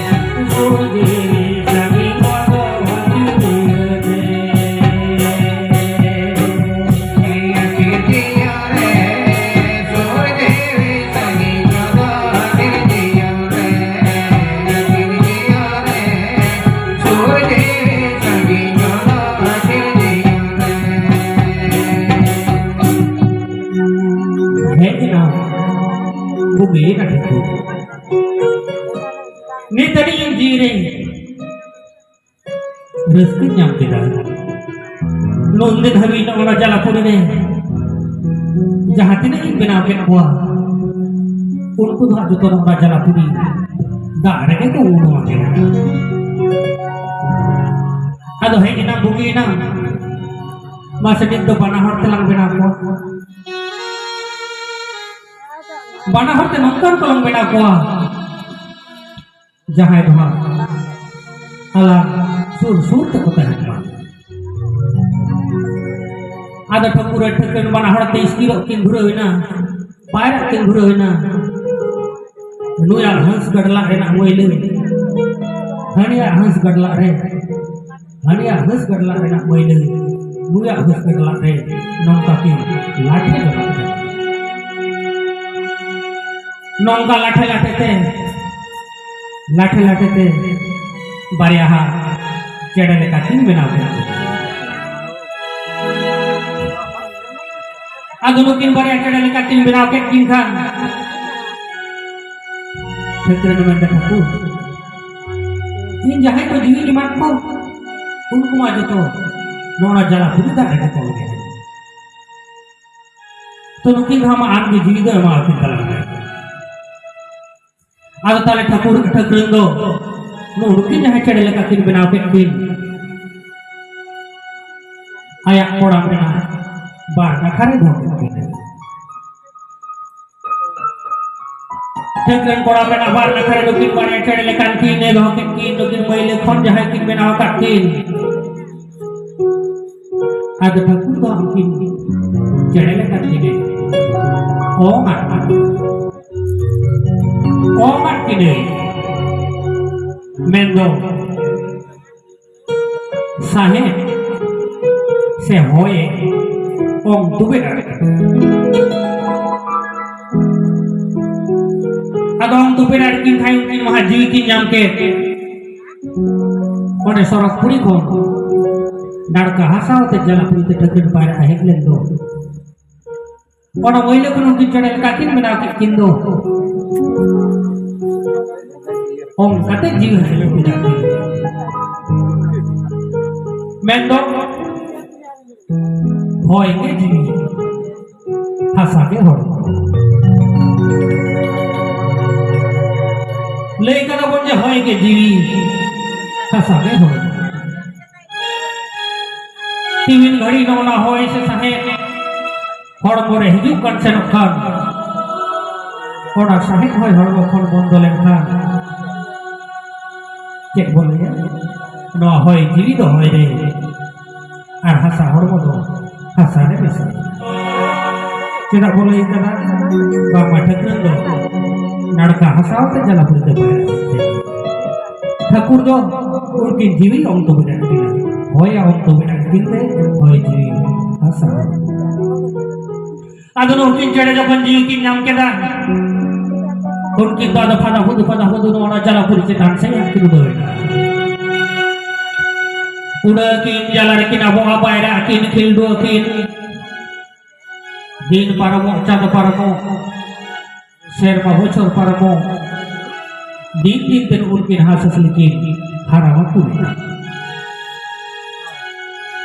ᱥᱩᱨ ᱡᱤᱣᱤ ᱥᱟᱺᱜᱤᱧ ᱠᱚᱫᱚ ᱟᱹᱰᱤ ᱫᱩᱞᱟᱹᱲ ᱨᱮ᱾ ᱥᱩᱨ ᱡᱤᱣᱤ ᱥᱟᱺᱜᱤᱧ ᱠᱚᱫᱚ ᱟᱹᱰᱤ ᱫᱩᱞᱟᱹᱲ ᱨᱮ᱾ ᱥᱩᱨ ᱡᱤᱣᱤ ᱥᱟᱺᱜᱤᱧ ᱠᱚᱫᱚ ᱟᱹᱰᱤ ᱫᱩᱞᱟᱹᱲ ᱨᱮ᱾ ᱦᱮᱡ ᱮᱱᱟ ᱵᱩᱜᱤ ᱮᱱᱟ ᱴᱷᱟᱹᱠᱩᱨ᱾ ᱱᱤᱛ ᱟᱹᱱᱤᱡ ᱤᱧ ᱡᱤᱣᱤ ᱨᱮ ᱨᱟᱹᱥᱠᱟᱹᱧ ᱧᱟᱢ ᱠᱮᱫᱟ᱾ ᱱᱩᱱ ᱫᱤᱱ ᱦᱟᱹᱵᱤᱡ ᱱᱚᱜᱼᱚ ᱱᱚᱣᱟ ᱡᱟᱞᱟᱯᱩᱨᱤ ᱨᱮ ᱡᱟᱦᱟᱸ ᱛᱤᱱᱟᱹᱜ ᱤᱧ ᱵᱮᱱᱟᱣ ᱠᱮᱫ ᱠᱚᱣᱟ, ᱩᱱᱠᱩ ᱫᱚ ᱦᱟᱸᱜ ᱡᱚᱛᱚ ᱱᱚᱝᱠᱟ ᱡᱟᱞᱟᱯᱩᱨᱤ ᱫᱟᱜ ᱨᱮᱜᱮ ᱠᱚ ᱩᱱᱩᱢ ᱟᱠᱟᱱᱟ᱾ ᱟᱫᱚ ᱦᱮᱡ ᱮᱱᱟ, ᱵᱩᱜᱤᱭᱮᱱᱟ᱾ ᱢᱟᱥᱮ ᱱᱤᱛ ᱫᱚ ᱵᱟᱱᱟ ᱦᱚᱲ ᱛᱮᱞᱟᱝ ᱵᱮᱱᱟᱣ ᱠᱚᱣᱟ᱾ ᱵᱟᱱᱟ ᱦᱚᱲ ᱛᱮ ᱱᱚᱝᱠᱟᱱ ᱠᱚᱞᱟᱝ ᱵᱮᱱᱟᱣ ᱠᱚᱣᱟ, ᱡᱟᱦᱟᱸᱭ ᱫᱚ ᱦᱟᱸᱜ ᱟᱞᱟᱝ ᱥᱩᱨ ᱥᱩᱨ ᱛᱮᱠᱚ ᱛᱟᱦᱮᱱ ᱢᱟ᱾ ᱟᱫᱚ ᱴᱷᱟᱹᱠᱩᱨ ᱟᱨ ᱴᱷᱟᱹᱠᱨᱟᱹᱱ ᱵᱟᱱᱟ ᱦᱚᱲ ᱛᱮ ᱤᱥᱠᱤᱨᱚᱜ ᱠᱤᱱ ᱫᱷᱩᱨᱟᱹᱣ ᱮᱱᱟ, ᱯᱟᱭᱨᱟᱜ ᱠᱤᱱ ᱫᱷᱩᱨᱟᱹᱣ ᱮᱱᱟ᱾ ᱱᱩᱭᱟᱜ ᱦᱟᱸᱥ ᱜᱟᱰᱞᱟᱜ ᱨᱮᱱᱟᱜ ᱢᱟᱹᱭᱞᱟᱹ ᱦᱟᱹᱱᱤᱭᱟᱜ ᱦᱟᱸᱥ ᱜᱟᱰᱞᱟᱜ ᱨᱮ, ᱦᱟᱹᱱᱤᱭᱟᱜ ᱦᱟᱸᱥ ᱜᱟᱰᱞᱟᱜ ᱨᱮᱱᱟᱜ ᱢᱟᱹᱭᱞᱟᱹ ᱱᱩᱭᱟᱜ ᱦᱟᱸᱥ ᱜᱟᱰᱞᱟᱜ ᱨᱮ ᱱᱚᱝᱠᱟ ᱠᱤᱱ ᱞᱟᱴᱷᱮ ᱡᱚᱝᱟᱜ ᱠᱟᱱᱟ᱾ ᱱᱚᱝᱠᱟ ᱞᱟᱴᱷᱮ ᱞᱟᱴᱷᱮ ᱛᱮ, ᱞᱟᱴᱷᱮ ᱞᱟᱴᱷᱮ ᱛᱮ ᱵᱟᱨᱭᱟ ᱦᱟᱸᱜ ᱪᱮᱬᱮ ᱞᱮᱠᱟ ᱠᱤᱱ ᱵᱮᱱᱟᱣ ᱠᱮᱫ ᱠᱤᱱᱟ᱾ ᱟᱫᱚ ᱱᱩᱠᱤᱱ ᱵᱟᱨᱭᱟ ᱪᱮᱬᱮ ᱞᱮᱠᱟ ᱠᱤᱱ ᱵᱮᱱᱟᱣ ᱠᱮᱫ ᱠᱤᱱ ᱠᱷᱟᱱ, ᱴᱷᱟᱹᱠᱨᱟᱹᱱ ᱢᱮᱱᱫᱟ, ᱴᱷᱟᱹᱠᱩᱨ, ᱤᱧ ᱡᱟᱦᱟᱸᱭ ᱠᱚ ᱡᱤᱣᱤᱧ ᱮᱢᱟᱫ ᱠᱚ, ᱩᱱᱠᱩ ᱢᱟ ᱡᱚᱛᱚ ᱱᱚᱣᱟ ᱡᱟᱞᱟᱯᱩᱨᱤ ᱫᱟᱜ ᱨᱮᱜᱮ ᱛᱚᱞ ᱢᱮᱱᱟᱜ᱾ ᱛᱚ ᱱᱩᱠᱤᱱ ᱫᱚ ᱟᱢ ᱜᱮ ᱡᱤᱣᱤ ᱫᱚ ᱮᱢᱟ ᱟᱹᱠᱤᱱ ᱛᱟᱞᱟᱝ ᱢᱮ᱾ ᱟᱫᱚ ᱛᱟᱦᱞᱮ ᱴᱷᱟᱹᱠᱩᱨ ᱴᱷᱟᱹᱠᱨᱟᱹᱱ ᱫᱚ ᱱᱩᱠᱤᱱ ᱡᱟᱦᱟᱸᱭ ᱪᱮᱬᱮ ᱞᱮᱠᱟ ᱠᱤᱱ ᱵᱮᱱᱟᱣ ᱠᱮᱫ ᱠᱤᱱ, ᱟᱭᱟᱜ ᱠᱚᱲᱟᱢ ᱨᱮᱱᱟᱜ ᱵᱟᱨ ᱱᱟᱠᱷᱟ ᱨᱮ ᱫᱚᱦᱚ ᱠᱮᱫ ᱠᱤᱱ᱾ ᱴᱷᱟᱹᱠᱨᱟᱹᱱ ᱠᱚᱲᱟᱢ ᱨᱮᱱᱟᱜ ᱵᱟᱨ ᱱᱟᱠᱷᱟ ᱨᱮ ᱱᱩᱠᱤᱱ ᱵᱟᱨᱭᱟ ᱪᱮᱬᱮ ᱞᱮᱠᱟᱱ ᱠᱤᱱ ᱮ ᱫᱚᱦᱚ ᱠᱮᱫ ᱠᱤᱱ, ᱱᱩᱠᱤᱱ ᱢᱟᱹᱭᱞᱟᱹ ᱠᱷᱚᱱ ᱡᱟᱦᱟᱸᱭ ᱠᱤᱱ ᱵᱮᱱᱟᱣ ᱟᱠᱟᱫ ᱠᱤᱱ᱾ ᱟᱫᱚ ᱴᱷᱟᱹᱠᱩᱨ ᱫᱚ ᱩᱱᱠᱤᱱ ᱪᱮᱬᱮ ᱞᱮᱠᱟᱱ ᱠᱤᱱ ᱮ ᱚᱝ ᱟᱫ ᱠᱤᱱᱟᱹ᱾ ᱚᱝ ᱟᱫ ᱠᱤᱱᱟᱹ ᱢᱮᱱᱫᱚ ᱥᱟᱦᱮᱫ ᱥᱮ ᱦᱚᱭᱮ ᱚᱝ ᱛᱩᱵᱮᱫ ᱟᱫ ᱠᱤᱱᱟ᱾ ᱟᱫᱚ ᱚᱝ ᱛᱩᱵᱮᱫ ᱟᱫ ᱠᱤᱱ ᱠᱷᱟᱱ ᱩᱱᱠᱤᱱ ᱢᱟ ᱦᱟᱸᱜ ᱡᱤᱣᱤ ᱠᱤᱱ ᱧᱟᱢ ᱠᱮᱫ᱾ ᱚᱸᱰᱮ ᱥᱚᱨᱚᱜᱽᱯᱩᱨᱤ ᱠᱷᱚᱱ ᱰᱟᱲᱠᱟ ᱦᱟᱥᱟ ᱟᱛᱮ ᱡᱟᱞᱟᱯᱩᱨᱤ ᱛᱮ ᱴᱷᱟᱹᱠᱨᱟᱹᱱ ᱯᱟᱭᱨᱟ ᱦᱮᱡ ᱞᱮᱱ ᱫᱚ, ᱚᱱᱟ ᱢᱟᱹᱭᱞᱟᱹ ᱠᱷᱚᱱ ᱩᱱᱠᱤᱱ ᱪᱮᱬᱮ ᱞᱮᱠᱟ ᱠᱤᱱ ᱵᱮᱱᱟᱣ ᱠᱮᱫ ᱠᱤᱱ ᱫᱚ᱾ ᱚᱱᱠᱟᱛᱮ ᱡᱤᱣᱤ ᱦᱟᱹᱥᱩᱞ ᱠᱮᱫᱟ ᱠᱤᱱ᱾ ᱢᱮᱱᱫᱚ ᱦᱚᱭ ᱜᱮ ᱡᱤᱣᱤ, ᱦᱟᱥᱟ ᱜᱮ ᱦᱚᱲᱢᱚ᱾ ᱞᱟᱹᱭ ᱠᱟᱫᱟ ᱵᱚᱱ ᱡᱮ ᱦᱚᱭ ᱜᱮ ᱡᱤᱣᱤ, ᱦᱟᱥᱟ ᱜᱮ ᱦᱚᱲᱢᱚ᱾ ᱛᱤᱢᱤᱱ ᱜᱷᱟᱹᱲᱤ ᱱᱚᱜᱼᱚ ᱱᱟ ᱦᱚᱭ ᱥᱮ ᱥᱟᱦᱮᱫ ᱦᱚᱲᱢᱚ ᱨᱮ ᱦᱤᱡᱩᱜ ᱠᱟᱱ ᱥᱮᱱᱚᱜ ᱠᱷᱟᱱ, ᱚᱱᱟ ᱥᱟᱦᱮᱫ ᱦᱚᱭ ᱦᱚᱲᱢᱚ ᱠᱷᱚᱱ ᱵᱚᱱᱫᱚ ᱞᱮᱱᱠᱷᱟᱱ, ᱪᱮᱫ ᱵᱚᱱ ᱞᱟᱹᱭᱟ? ᱱᱚᱣᱟ ᱦᱚᱭ ᱡᱤᱣᱤ ᱫᱚ ᱦᱚᱭ ᱨᱮ, ᱟᱨ ᱦᱟᱥᱟ ᱦᱚᱲᱢᱚ ᱫᱚ ᱦᱟᱥᱟ ᱨᱮ ᱢᱮᱥᱟ᱾ ᱪᱮᱫᱟᱜ ᱵᱚᱱ ᱞᱟᱹᱭ ᱠᱟᱫᱟ? ᱵᱟᱝᱢᱟ ᱴᱷᱟᱹᱠᱨᱟᱹᱱ ᱫᱚ ᱱᱟᱲᱠᱟ ᱦᱟᱥᱟ ᱟᱛᱮ ᱡᱟᱞᱟ ᱯᱩᱨᱤ ᱛᱮ ᱵᱟᱭ ᱴᱷᱟᱹᱠᱩᱨ ᱫᱚ ᱩᱱᱠᱤᱱ ᱡᱤᱣᱤ ᱚᱝᱛᱚ ᱢᱮᱱᱟᱜ ᱠᱤᱱᱟ, ᱦᱚᱭ ᱚᱝᱛᱚ ᱢᱮᱱᱟᱜ ᱠᱤᱱ ᱛᱮ ᱦᱚᱭ ᱡᱤᱣᱤ ᱦᱟᱥᱟ᱾ ᱟᱫᱚ ᱱᱩᱠᱤᱱ ᱪᱮᱬᱮ ᱡᱚᱠᱷᱚᱱ ᱡᱤᱣᱤ ᱠᱤᱱ ᱧᱟᱢ ᱠᱮᱫᱟ, ᱩᱱᱠᱤᱱ ᱫᱚ ᱟᱫᱚ ᱯᱷᱟᱫᱟ ᱯᱷᱩᱫᱩ ᱯᱷᱟᱫᱟ ᱯᱷᱩᱫᱩ ᱱᱚᱣᱟ ᱡᱟᱞᱟᱯᱩᱨᱤ ᱪᱮᱛᱟᱱ ᱥᱮᱫ ᱠᱤᱱ ᱩᱰᱟᱹᱣ ᱮᱱᱟ᱾ ᱩᱰᱟᱹᱣ ᱠᱤᱱ ᱡᱟᱞᱟ ᱨᱮᱠᱤᱱ ᱟᱵᱚᱜᱼᱟ, ᱯᱟᱭᱨᱟᱜ ᱟᱹᱠᱤᱱ, ᱠᱷᱤᱞᱰᱩ ᱟᱹᱠᱤᱱ᱾ ᱫᱤᱱ ᱯᱟᱨᱚᱢᱚᱜ, ᱪᱟᱸᱫᱚ ᱯᱟᱨᱚᱢᱚᱜ, ᱥᱮᱨᱢᱟ ᱵᱚᱪᱷᱚᱨ ᱯᱟᱨᱚᱢᱚᱜ, ᱫᱤᱱ ᱫᱤᱱ ᱛᱮ ᱩᱱᱠᱤᱱ ᱦᱟᱸᱥ ᱦᱟᱸᱥᱞᱤ ᱠᱤᱱ ᱦᱟᱨᱟ ᱢᱟᱠᱩ ᱞᱮᱱᱟ᱾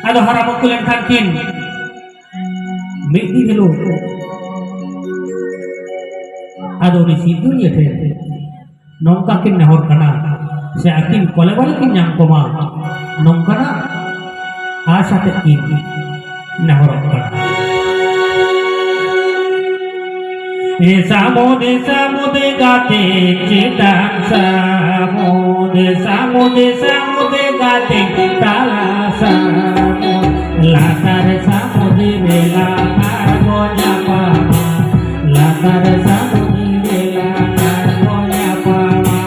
ᱟᱫᱚ ᱦᱟᱨᱟ ᱢᱟᱠᱩ ᱞᱮᱱᱠᱷᱟᱱ ᱠᱤᱱ ᱢᱤᱫ ᱫᱤᱱ ᱦᱤᱞᱳᱜ ᱟᱫᱚ ᱩᱱᱤ ᱥᱤᱨᱡᱚᱱᱤᱭᱟᱹ ᱴᱷᱮᱱ ᱱᱚᱝᱠᱟ ᱠᱤᱱ ᱱᱮᱦᱚᱨ ᱠᱟᱱᱟ, ᱥᱮ ᱟᱹᱠᱤᱱ ᱠᱚᱞᱮ ᱵᱟᱞᱮ ᱠᱤᱱ ᱧᱟᱢ ᱠᱚᱢᱟ, ᱱᱚᱝᱠᱟᱱᱟᱜ ᱟᱥ ᱟᱛᱮ ᱠᱤᱱ ᱱᱮᱦᱚᱨᱚᱜ ᱠᱟᱱᱟ᱾ ᱮ ᱥᱟᱹᱢᱩᱫ, ᱥᱟᱹᱢᱩᱫ ᱜᱟᱛᱮ ᱪᱮᱛᱟᱱ ᱥᱟᱹᱢᱩᱫ, ᱥᱟᱹᱢᱩᱫ, ᱥᱟᱹᱢᱩᱫ ᱜᱟᱛᱮ ᱛᱟᱞᱟ ᱥᱟᱹᱢᱩᱫ, ᱞᱟᱛᱟᱨ ᱥᱟᱹᱢᱩᱫ ᱨᱮ ᱞᱟᱛᱟᱨ ᱵᱚ ᱧᱟᱯᱟᱢᱟ, ᱞᱟᱛᱟᱨ ᱥᱟᱹᱢᱩᱫ ᱨᱮ ᱞᱟᱛᱟᱨ ᱵᱚ ᱧᱟᱯᱟᱢᱟ,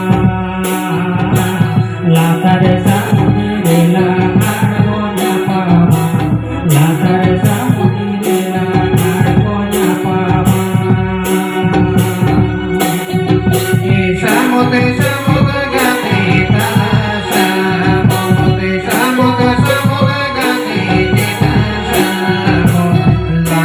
ᱞᱟᱛᱟᱨ ᱥᱟᱹᱢᱩᱫ ᱨᱮ ᱞᱟᱛᱟᱨ ᱵᱚ ᱧᱟᱯᱟᱢᱟ, ᱞᱟᱛᱟᱨ ᱥᱟᱹᱢᱩᱫ ᱨᱮ ᱞᱟᱛᱟᱨ ᱵᱚ ᱧᱟᱯᱟᱢᱟ᱾ ᱮ ᱥᱟᱹᱢᱩᱫ, ᱥᱟᱹᱢᱩᱫ ᱜᱟᱛᱮ ᱛᱟᱞᱟ ᱥᱟᱹᱢᱩᱫ, ᱥᱟᱹᱢᱩᱫ, ᱥᱟᱹᱢᱩᱫ ᱜᱟᱛᱮ ᱪᱮᱛᱟᱱ ᱥᱟᱹᱢᱩᱫ,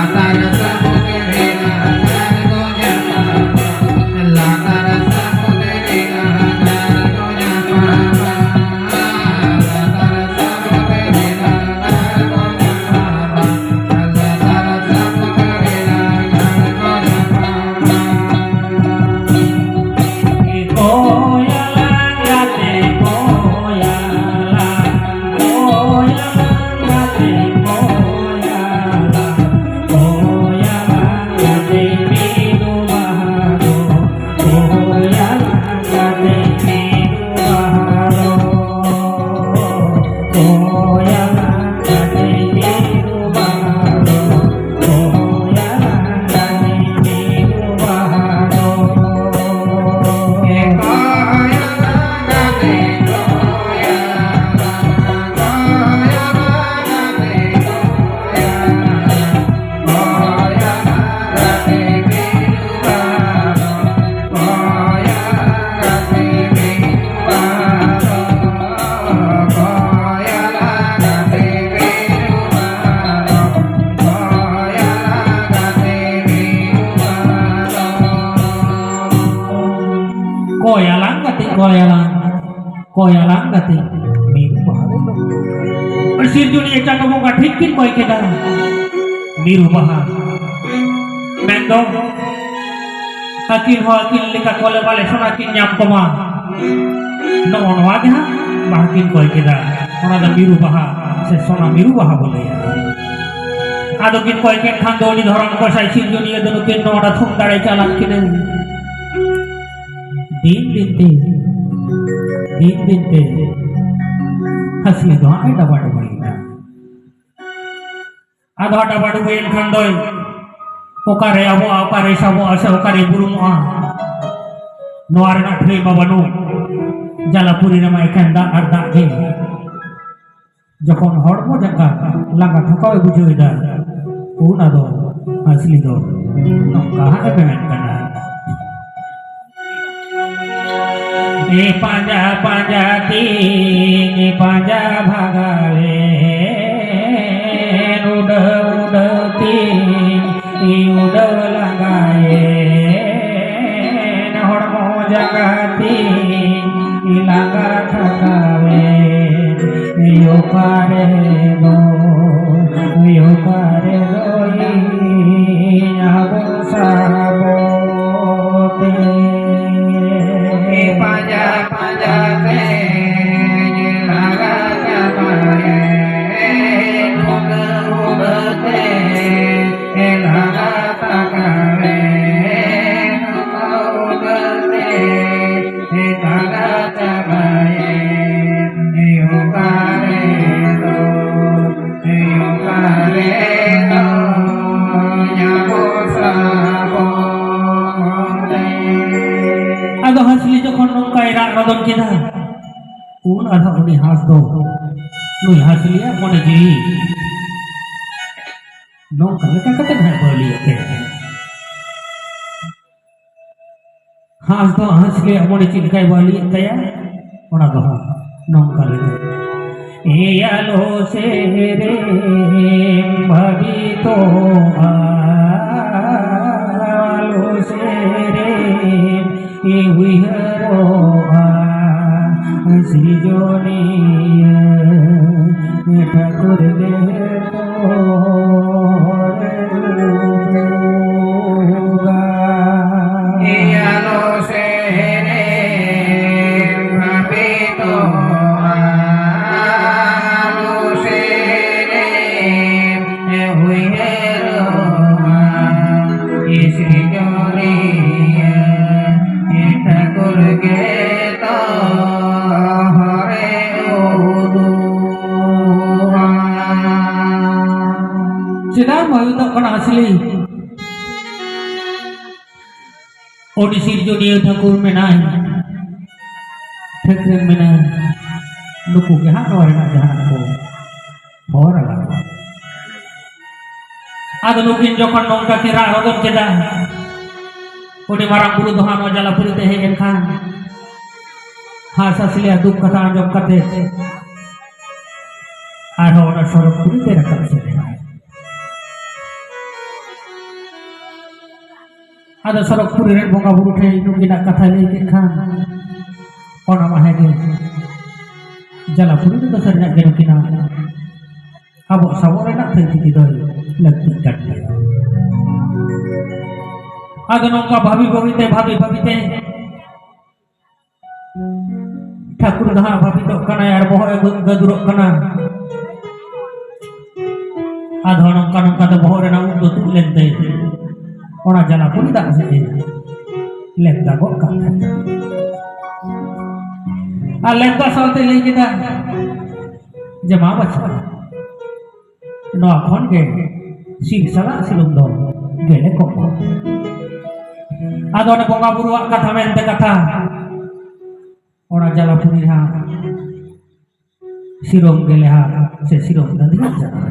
ᱠᱚᱭᱟᱞᱟᱝ, ᱠᱚᱭᱟᱞᱟᱝ ᱜᱟᱛᱮ, ᱢᱤᱨᱩ ᱵᱟᱦᱟ ᱨᱮ ᱫᱚ᱾ ᱥᱤᱨᱡᱚᱱᱤᱭᱟᱹ ᱪᱟᱸᱫᱚ ᱵᱚᱸᱜᱟ ᱴᱷᱤᱠ ᱠᱤᱱ ᱠᱚᱭ ᱠᱮᱫᱟ, ᱢᱤᱨᱩ ᱵᱟᱦᱟ᱾ ᱢᱮᱱᱫᱚ, ᱟᱹᱠᱤᱱ ᱦᱚᱸ ᱟᱹᱠᱤᱱ ᱞᱮᱠᱟ ᱠᱚᱞᱮ ᱵᱟᱞᱮ ᱥᱚᱱᱟ ᱠᱤᱱ ᱧᱟᱢ ᱠᱚᱢᱟ᱾ ᱱᱚᱜᱼᱚ ᱱᱚᱣᱟ ᱜᱮ ᱦᱟᱸᱜ ᱵᱟᱦᱟ ᱠᱤᱱ ᱠᱚᱭ ᱠᱮᱫᱟ, ᱚᱱᱟ ᱫᱚ ᱢᱤᱨᱩ ᱵᱟᱦᱟ ᱥᱮ ᱥᱚᱱᱟ ᱢᱤᱨᱩ ᱵᱟᱦᱟ ᱵᱚ ᱞᱟᱹᱭᱟ᱾ ᱟᱫᱚ ᱠᱤᱱ ᱠᱚᱭ ᱠᱮᱫ ᱠᱷᱟᱱ ᱫᱚ ᱩᱱᱤ ᱫᱷᱚᱨᱚᱢ ᱜᱚᱸᱥᱟᱭ ᱥᱤᱨᱡᱚᱱᱤᱭᱟᱹ ᱫᱚ ᱱᱩᱠᱤᱱ ᱱᱚᱣᱟ ᱛᱷᱩᱢ ᱫᱟᱲᱮ ᱪᱟᱞᱟᱜ ᱠᱤᱱᱟᱹ᱾ ᱫᱤᱱ ᱫᱤᱱ ᱛᱮ, ᱫᱤᱱ ᱫᱤᱱ ᱛᱮ ᱦᱟᱹᱥᱞᱤ ᱫᱚ ᱦᱟᱸᱜ ᱮ ᱰᱟᱵᱟ ᱰᱩᱵᱩᱭᱮᱱᱟ᱾ ᱟᱫᱚ ᱦᱟᱸᱜ ᱰᱟᱵᱟ ᱰᱩᱵᱩᱭᱮᱱ ᱠᱷᱟᱱ ᱫᱚᱭ, ᱚᱠᱟᱨᱮ ᱟᱵᱚᱜᱼᱟ, ᱚᱠᱟᱨᱮ ᱥᱟᱵᱚᱜᱼᱟ, ᱥᱮ ᱚᱠᱟᱨᱮ ᱵᱩᱨᱩᱢᱚᱜᱼᱟ? ᱱᱚᱣᱟ ᱨᱮᱱᱟᱜ ᱴᱷᱟᱹᱭ ᱢᱟ ᱵᱟᱹᱱᱩᱜ᱾ ᱡᱟᱞᱟᱯᱩᱨᱤ ᱨᱮᱢᱟ ᱮᱠᱷᱮᱱ ᱫᱟᱜ ᱟᱨ ᱫᱟᱜ ᱜᱮ᱾ ᱡᱚᱠᱷᱚᱱ ᱦᱚᱲᱢᱚ ᱡᱟᱸᱜᱟ ᱞᱟᱸᱜᱟ ᱛᱷᱟᱠᱟᱣ ᱮ ᱵᱩᱡᱷᱟᱹᱣ ᱮᱫᱟ, ᱩᱱ ᱟᱫᱚ ᱦᱟᱹᱥᱞᱤ ᱫᱚ ᱱᱚᱝᱠᱟ ᱦᱟᱸᱜ ᱮ ᱢᱮᱢᱮᱱ ᱠᱟᱱᱟ᱾ ᱮ ᱯᱟᱸᱡᱟ ᱯᱟᱸᱡᱟ ᱛᱤᱧ ᱯᱟᱸᱡᱟ ᱵᱷᱟᱜᱟᱣᱮᱱ, ᱩᱰᱟᱹᱣ ᱩᱰᱟᱹᱣ ᱛᱤᱧ ᱩᱰᱟᱹᱣ ᱞᱟᱸᱜᱟᱭᱮᱱ, ᱦᱚᱲᱢᱚ ᱡᱟᱸᱜᱟ ᱛᱤᱧ ᱞᱟᱸᱜᱟ ᱛᱷᱟᱠᱟᱣᱮᱱ, ᱚᱠᱟᱨᱮ ᱫᱚ, ᱚᱠᱟᱨᱮ ᱫᱚ ᱤᱧ ᱟᱵᱚ ᱥᱟᱵᱚ ᱛᱮ᱾ ᱯᱟᱸᱡᱟ ᱯᱟᱸᱡᱟ ᱛᱮ ᱞᱟᱸᱜᱟ ᱪᱟᱵᱟᱭᱮᱱ, ᱩᱰᱟᱹᱣ ᱩᱰᱟᱹᱣ ᱛᱮ ᱞᱟᱸᱜᱟ ᱛᱷᱟᱠᱟᱣᱮᱱ, ᱩᱰᱟᱹᱣ ᱩᱰᱟᱹᱣ ᱛᱮ ᱞᱟᱸᱜᱟ ᱪᱟᱵᱟᱭᱮᱱ, ᱚᱠᱟᱨᱮ ᱫᱚ, ᱚᱠᱟᱨᱮ ᱫᱚ ᱧᱟᱢᱚᱜ ᱥᱟᱵᱚᱱ ᱨᱮ᱾ ᱟᱫᱚ ᱦᱟᱸᱥᱞᱤ ᱡᱚᱠᱷᱚᱱ ᱱᱚᱝᱠᱟᱭ ᱨᱟᱜ ᱨᱚᱫᱚᱱ ᱠᱮᱫᱟ, ᱩᱱ ᱟᱫᱚ ᱩᱱᱤ ᱦᱟᱸᱥ ᱫᱚ, ᱱᱩᱭ ᱦᱟᱸᱥᱞᱤᱭᱟᱜ ᱢᱚᱱᱮ ᱡᱤᱣᱤ ᱱᱚᱝᱠᱟ ᱞᱮᱠᱟ ᱠᱟᱛᱮ ᱱᱟᱦᱟᱜ ᱵᱟᱹᱣᱞᱤᱭᱮᱫ ᱛᱟᱭᱟ᱾ ᱦᱟᱸᱥ ᱫᱚ ᱦᱟᱸᱥᱞᱤᱭᱟᱜ ᱢᱚᱱᱮ ᱪᱮᱫ ᱞᱮᱠᱟᱭ ᱵᱟᱹᱣᱞᱤᱭᱮᱫ ᱛᱟᱭᱟ, ᱚᱱᱟ ᱫᱚ ᱦᱟᱸᱜ ᱱᱚᱝᱠᱟ ᱞᱮᱠᱟ᱾ ᱮᱭᱟᱞᱚ ᱥᱮᱨᱮᱧ ᱵᱷᱟᱹᱜᱤ ᱛᱚ ᱟᱞᱚ ᱥᱮᱨᱮᱧ ᱩᱭᱦᱟᱹᱨᱚᱜᱼᱟ᱾ ᱡᱚᱨᱤᱭᱟᱹ ᱴᱷᱟᱹᱠᱩᱨ ᱜᱮ ᱛᱚᱦᱚᱨᱮ ᱩᱫᱩᱜᱼᱟ᱾ ᱪᱮᱫᱟᱜ ᱵᱟᱹᱧ ᱢᱮᱛᱟᱜ ᱠᱟᱱᱟ ᱟᱥᱞᱤ? ᱩᱱᱤ ᱥᱤᱨᱡᱚᱱᱤᱭᱟᱹ ᱴᱷᱟᱹᱠᱩᱨ ᱢᱮᱱᱟᱭ, ᱴᱷᱟᱹᱠᱨᱟᱹᱱ ᱢᱮᱱᱟᱭ, ᱱᱩᱠᱩ ᱜᱮ ᱦᱟᱸᱜ ᱱᱚᱣᱟ ᱨᱮᱱᱟᱜ ᱡᱟᱦᱟᱱᱟᱜ ᱠᱚ ᱦᱚᱨ ᱟᱞᱟᱝ᱾ ᱟᱫᱚ ᱱᱩᱠᱤᱱ ᱡᱚᱠᱷᱚᱱ ᱱᱚᱝᱠᱟ ᱠᱤᱱ ᱨᱟᱜ ᱨᱚᱫᱚᱱ ᱠᱮᱫᱟ, ᱩᱱᱤ ᱢᱟᱨᱟᱝ ᱵᱩᱨᱩ ᱫᱚ ᱦᱟᱸᱜ ᱱᱚᱣᱟ ᱡᱟᱞᱟᱯᱩᱨᱤ ᱛᱮ ᱦᱮᱡ ᱮᱱ ᱠᱷᱟᱱ, ᱦᱟᱸᱥ ᱦᱟᱸᱥᱞᱤᱭᱟᱜ ᱫᱩᱠ ᱠᱟᱛᱷᱟ ᱟᱸᱡᱚᱢ ᱠᱟᱛᱮ ᱟᱨᱦᱚᱸ ᱚᱱᱟ ᱥᱚᱨᱚᱜᱽᱯᱩᱨᱤ ᱛᱮ ᱨᱟᱠᱟᱵ ᱥᱮᱴᱮᱨ ᱮᱱᱟ᱾ ᱟᱫᱚ ᱥᱚᱨᱚᱜᱽᱯᱩᱨᱤ ᱨᱮᱱ ᱵᱚᱸᱜᱟ ᱵᱩᱨᱩ ᱴᱷᱮᱱ ᱱᱩᱠᱤᱱᱟᱜ ᱠᱟᱛᱷᱟᱭ ᱞᱟᱹᱭ ᱠᱮᱫ ᱠᱷᱟᱱ, ᱚᱱᱟ ᱢᱟ ᱦᱮᱸᱜᱮ, ᱡᱟᱞᱟᱯᱩᱨᱤ ᱨᱮᱫᱚ ᱥᱟᱹᱨᱤᱱᱟᱜ ᱜᱮ ᱱᱩᱠᱤᱱᱟᱜ ᱟᱵᱚ ᱥᱟᱵᱚᱜ ᱨᱮᱱᱟᱜ ᱛᱷᱟᱹᱭ ᱛᱤᱠᱤ ᱫᱚ ᱞᱟᱹᱠᱛᱤᱜ ᱠᱟᱱ ᱜᱮᱭᱟ᱾ ᱟᱫᱚ ᱱᱚᱝᱠᱟ ᱵᱷᱟᱵᱤ ᱵᱷᱟᱵᱤ ᱛᱮ, ᱵᱷᱟᱵᱤ ᱵᱷᱟᱵᱤ ᱛᱮ ᱴᱷᱟᱹᱠᱩᱨ ᱫᱚ ᱦᱟᱸᱜ ᱵᱷᱟᱵᱤᱛᱚᱜ ᱠᱟᱱᱟᱭ ᱟᱨ ᱵᱚᱦᱚᱜ ᱮ ᱜᱟᱹ-, ᱜᱟᱹᱫᱩᱨᱚᱜ ᱠᱟᱱᱟ᱾ ᱟᱫᱚ ᱱᱚᱝᱠᱟ ᱱᱚᱝᱠᱟ ᱛᱮ ᱵᱚᱦᱚᱜ ᱨᱮᱱᱟᱜ ᱩᱵ ᱫᱚ ᱛᱩᱫ ᱞᱮᱱᱛᱮ ᱚᱱᱟ ᱡᱟᱞᱟᱯᱩᱨᱤ ᱫᱟᱜ ᱥᱮᱫ ᱮ ᱞᱮᱵᱫᱟ ᱜᱚᱫ ᱠᱟᱜ ᱛᱟᱦᱮᱸᱫ᱾ ᱟᱨ ᱞᱮᱵᱫᱟ ᱥᱟᱶᱛᱮ ᱞᱟᱹᱭ ᱠᱮᱫᱟ ᱡᱮ, "ᱢᱟ ᱵᱟᱪᱷᱟ, ᱱᱚᱣᱟ ᱠᱷᱚᱱ ᱜᱮ ᱥᱤᱨ ᱥᱟᱞᱟᱜ ᱥᱤᱨᱚᱢ ᱫᱚ ᱜᱮᱞᱮ ᱠᱚᱜ ᱢᱟ᱾" ᱟᱫᱚ ᱚᱱᱮ ᱵᱚᱸᱜᱟ ᱵᱩᱨᱩᱣᱟᱜ ᱠᱟᱛᱷᱟ ᱢᱮᱱᱛᱮ ᱠᱟᱛᱷᱟ, ᱚᱱᱟ ᱡᱟᱞᱟᱯᱩᱨᱤ ᱦᱟᱸᱜ ᱥᱤᱨᱚᱢ ᱜᱮᱞᱮ ᱦᱟᱸᱜ ᱥᱮ ᱥᱤᱨᱚᱢ ᱫᱟᱹᱫᱷᱤ ᱦᱟᱸᱜ ᱪᱟᱞᱟᱜᱼᱟ᱾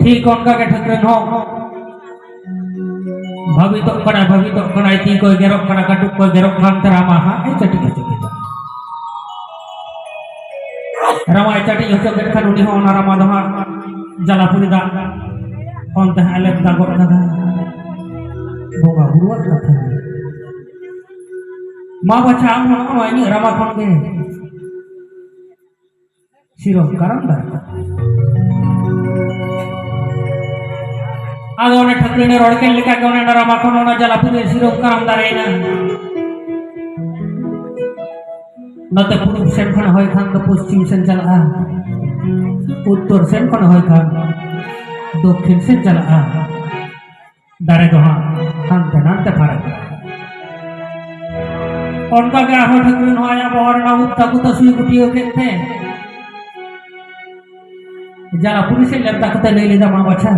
ᱴᱷᱤᱠ ᱚᱱᱠᱟ ᱜᱮ ᱴᱷᱟᱹᱠᱨᱟᱹᱱ ᱦᱚᱸ ᱵᱷᱟᱵᱤᱛᱚᱜ ᱠᱟᱱᱟᱭ, ᱵᱷᱟᱵᱤᱛᱚᱜ ᱠᱟᱱᱟᱭ, ᱛᱤ ᱠᱚᱭ ᱜᱮᱨᱚᱜ ᱠᱟᱱᱟ, ᱠᱟᱹᱴᱩᱵ ᱠᱚᱭ ᱜᱮᱨᱚᱜ ᱠᱟᱱ ᱛᱮ ᱨᱟᱢᱟ ᱦᱟᱸᱜ ᱮ ᱪᱟᱹᱴᱤᱡ ᱦᱚᱪᱚ ᱠᱮᱫᱟ᱾ ᱨᱟᱢᱟᱭ ᱪᱟᱹᱴᱤᱡ ᱦᱚᱪᱚ ᱠᱮᱫ ᱠᱷᱟᱱ ᱩᱱᱤ ᱦᱚᱸ ᱚᱱᱟ ᱨᱟᱢᱟ ᱫᱚ ᱦᱟᱸᱜ ᱡᱟᱞᱟᱯᱩᱨᱤ ᱫᱟᱜ ᱚᱱᱛᱮ ᱦᱟᱸᱜ ᱮ ᱞᱮᱵᱫᱟ ᱜᱚᱫ ᱠᱟᱫᱟ᱾ ᱵᱚᱸᱜᱟ ᱵᱩᱨᱩᱣᱟᱜ ᱠᱟᱛᱷᱟ᱾ ᱢᱟ ᱵᱟᱪᱷᱟ, ᱟᱢ ᱦᱚᱸ ᱱᱚᱜᱼᱚ ᱱᱚᱣᱟ ᱤᱧᱟᱹᱜ ᱨᱟᱢᱟ ᱠᱷᱚᱱ ᱜᱮ ᱥᱤᱨᱚᱢ ᱠᱟᱨᱟᱢ ᱫᱟᱨᱮ᱾ ᱟᱫᱚ ᱚᱱᱮ ᱴᱷᱟᱹᱠᱨᱟᱹᱱᱮ ᱨᱚᱲ ᱠᱮᱫ ᱞᱮᱠᱟ ᱜᱮ ᱚᱱᱮ ᱚᱱᱟ ᱨᱟᱢᱟ ᱠᱷᱚᱱ ᱚᱱᱟ ᱡᱟᱞᱟᱯᱩᱨᱤ ᱨᱮ ᱥᱤᱨᱚᱢ ᱠᱟᱨᱟᱢ ᱫᱟᱨᱮᱭᱮᱱᱟ᱾ ᱱᱚᱛᱮ ᱯᱩᱨᱩᱵ ᱥᱮᱱ ᱠᱷᱚᱱ ᱦᱚᱭ ᱠᱷᱟᱱ ᱫᱚ ᱯᱚᱥᱪᱤᱢ ᱥᱮᱱ ᱪᱟᱞᱟᱜᱼᱟ, ᱩᱛᱛᱚᱨ ᱥᱮᱱ ᱠᱷᱚᱱ ᱦᱚᱭ ᱠᱷᱟᱱ ᱫᱚᱠᱠᱷᱤᱱ ᱥᱮᱱ ᱪᱟᱞᱟᱜᱼᱟ᱾ ᱫᱟᱨᱮ ᱫᱚ ᱦᱟᱸᱜ ᱦᱟᱱᱛᱮ ᱱᱟᱱᱛᱮ ᱯᱷᱟᱨᱟᱠ ᱮᱱᱟ᱾ ᱚᱱᱠᱟ ᱜᱮ ᱟᱨᱦᱚᱸ ᱴᱷᱟᱹᱠᱨᱟᱹᱱ ᱦᱚᱸ ᱟᱭᱟᱜ ᱵᱚᱦᱚᱜ ᱨᱮᱱᱟᱜ ᱩᱵ ᱛᱟᱹᱠᱩ ᱛᱟᱹᱥᱩᱭ ᱜᱩᱴᱭᱟᱹᱣ ᱠᱮᱫ ᱛᱮ ᱡᱟᱞᱟᱯᱩᱨᱤ ᱥᱮᱫ ᱞᱮᱵᱫᱟ ᱠᱟᱛᱮ ᱞᱟᱹᱭ ᱞᱮᱫᱟ, "ᱢᱟ ᱵᱟᱪᱷᱟ,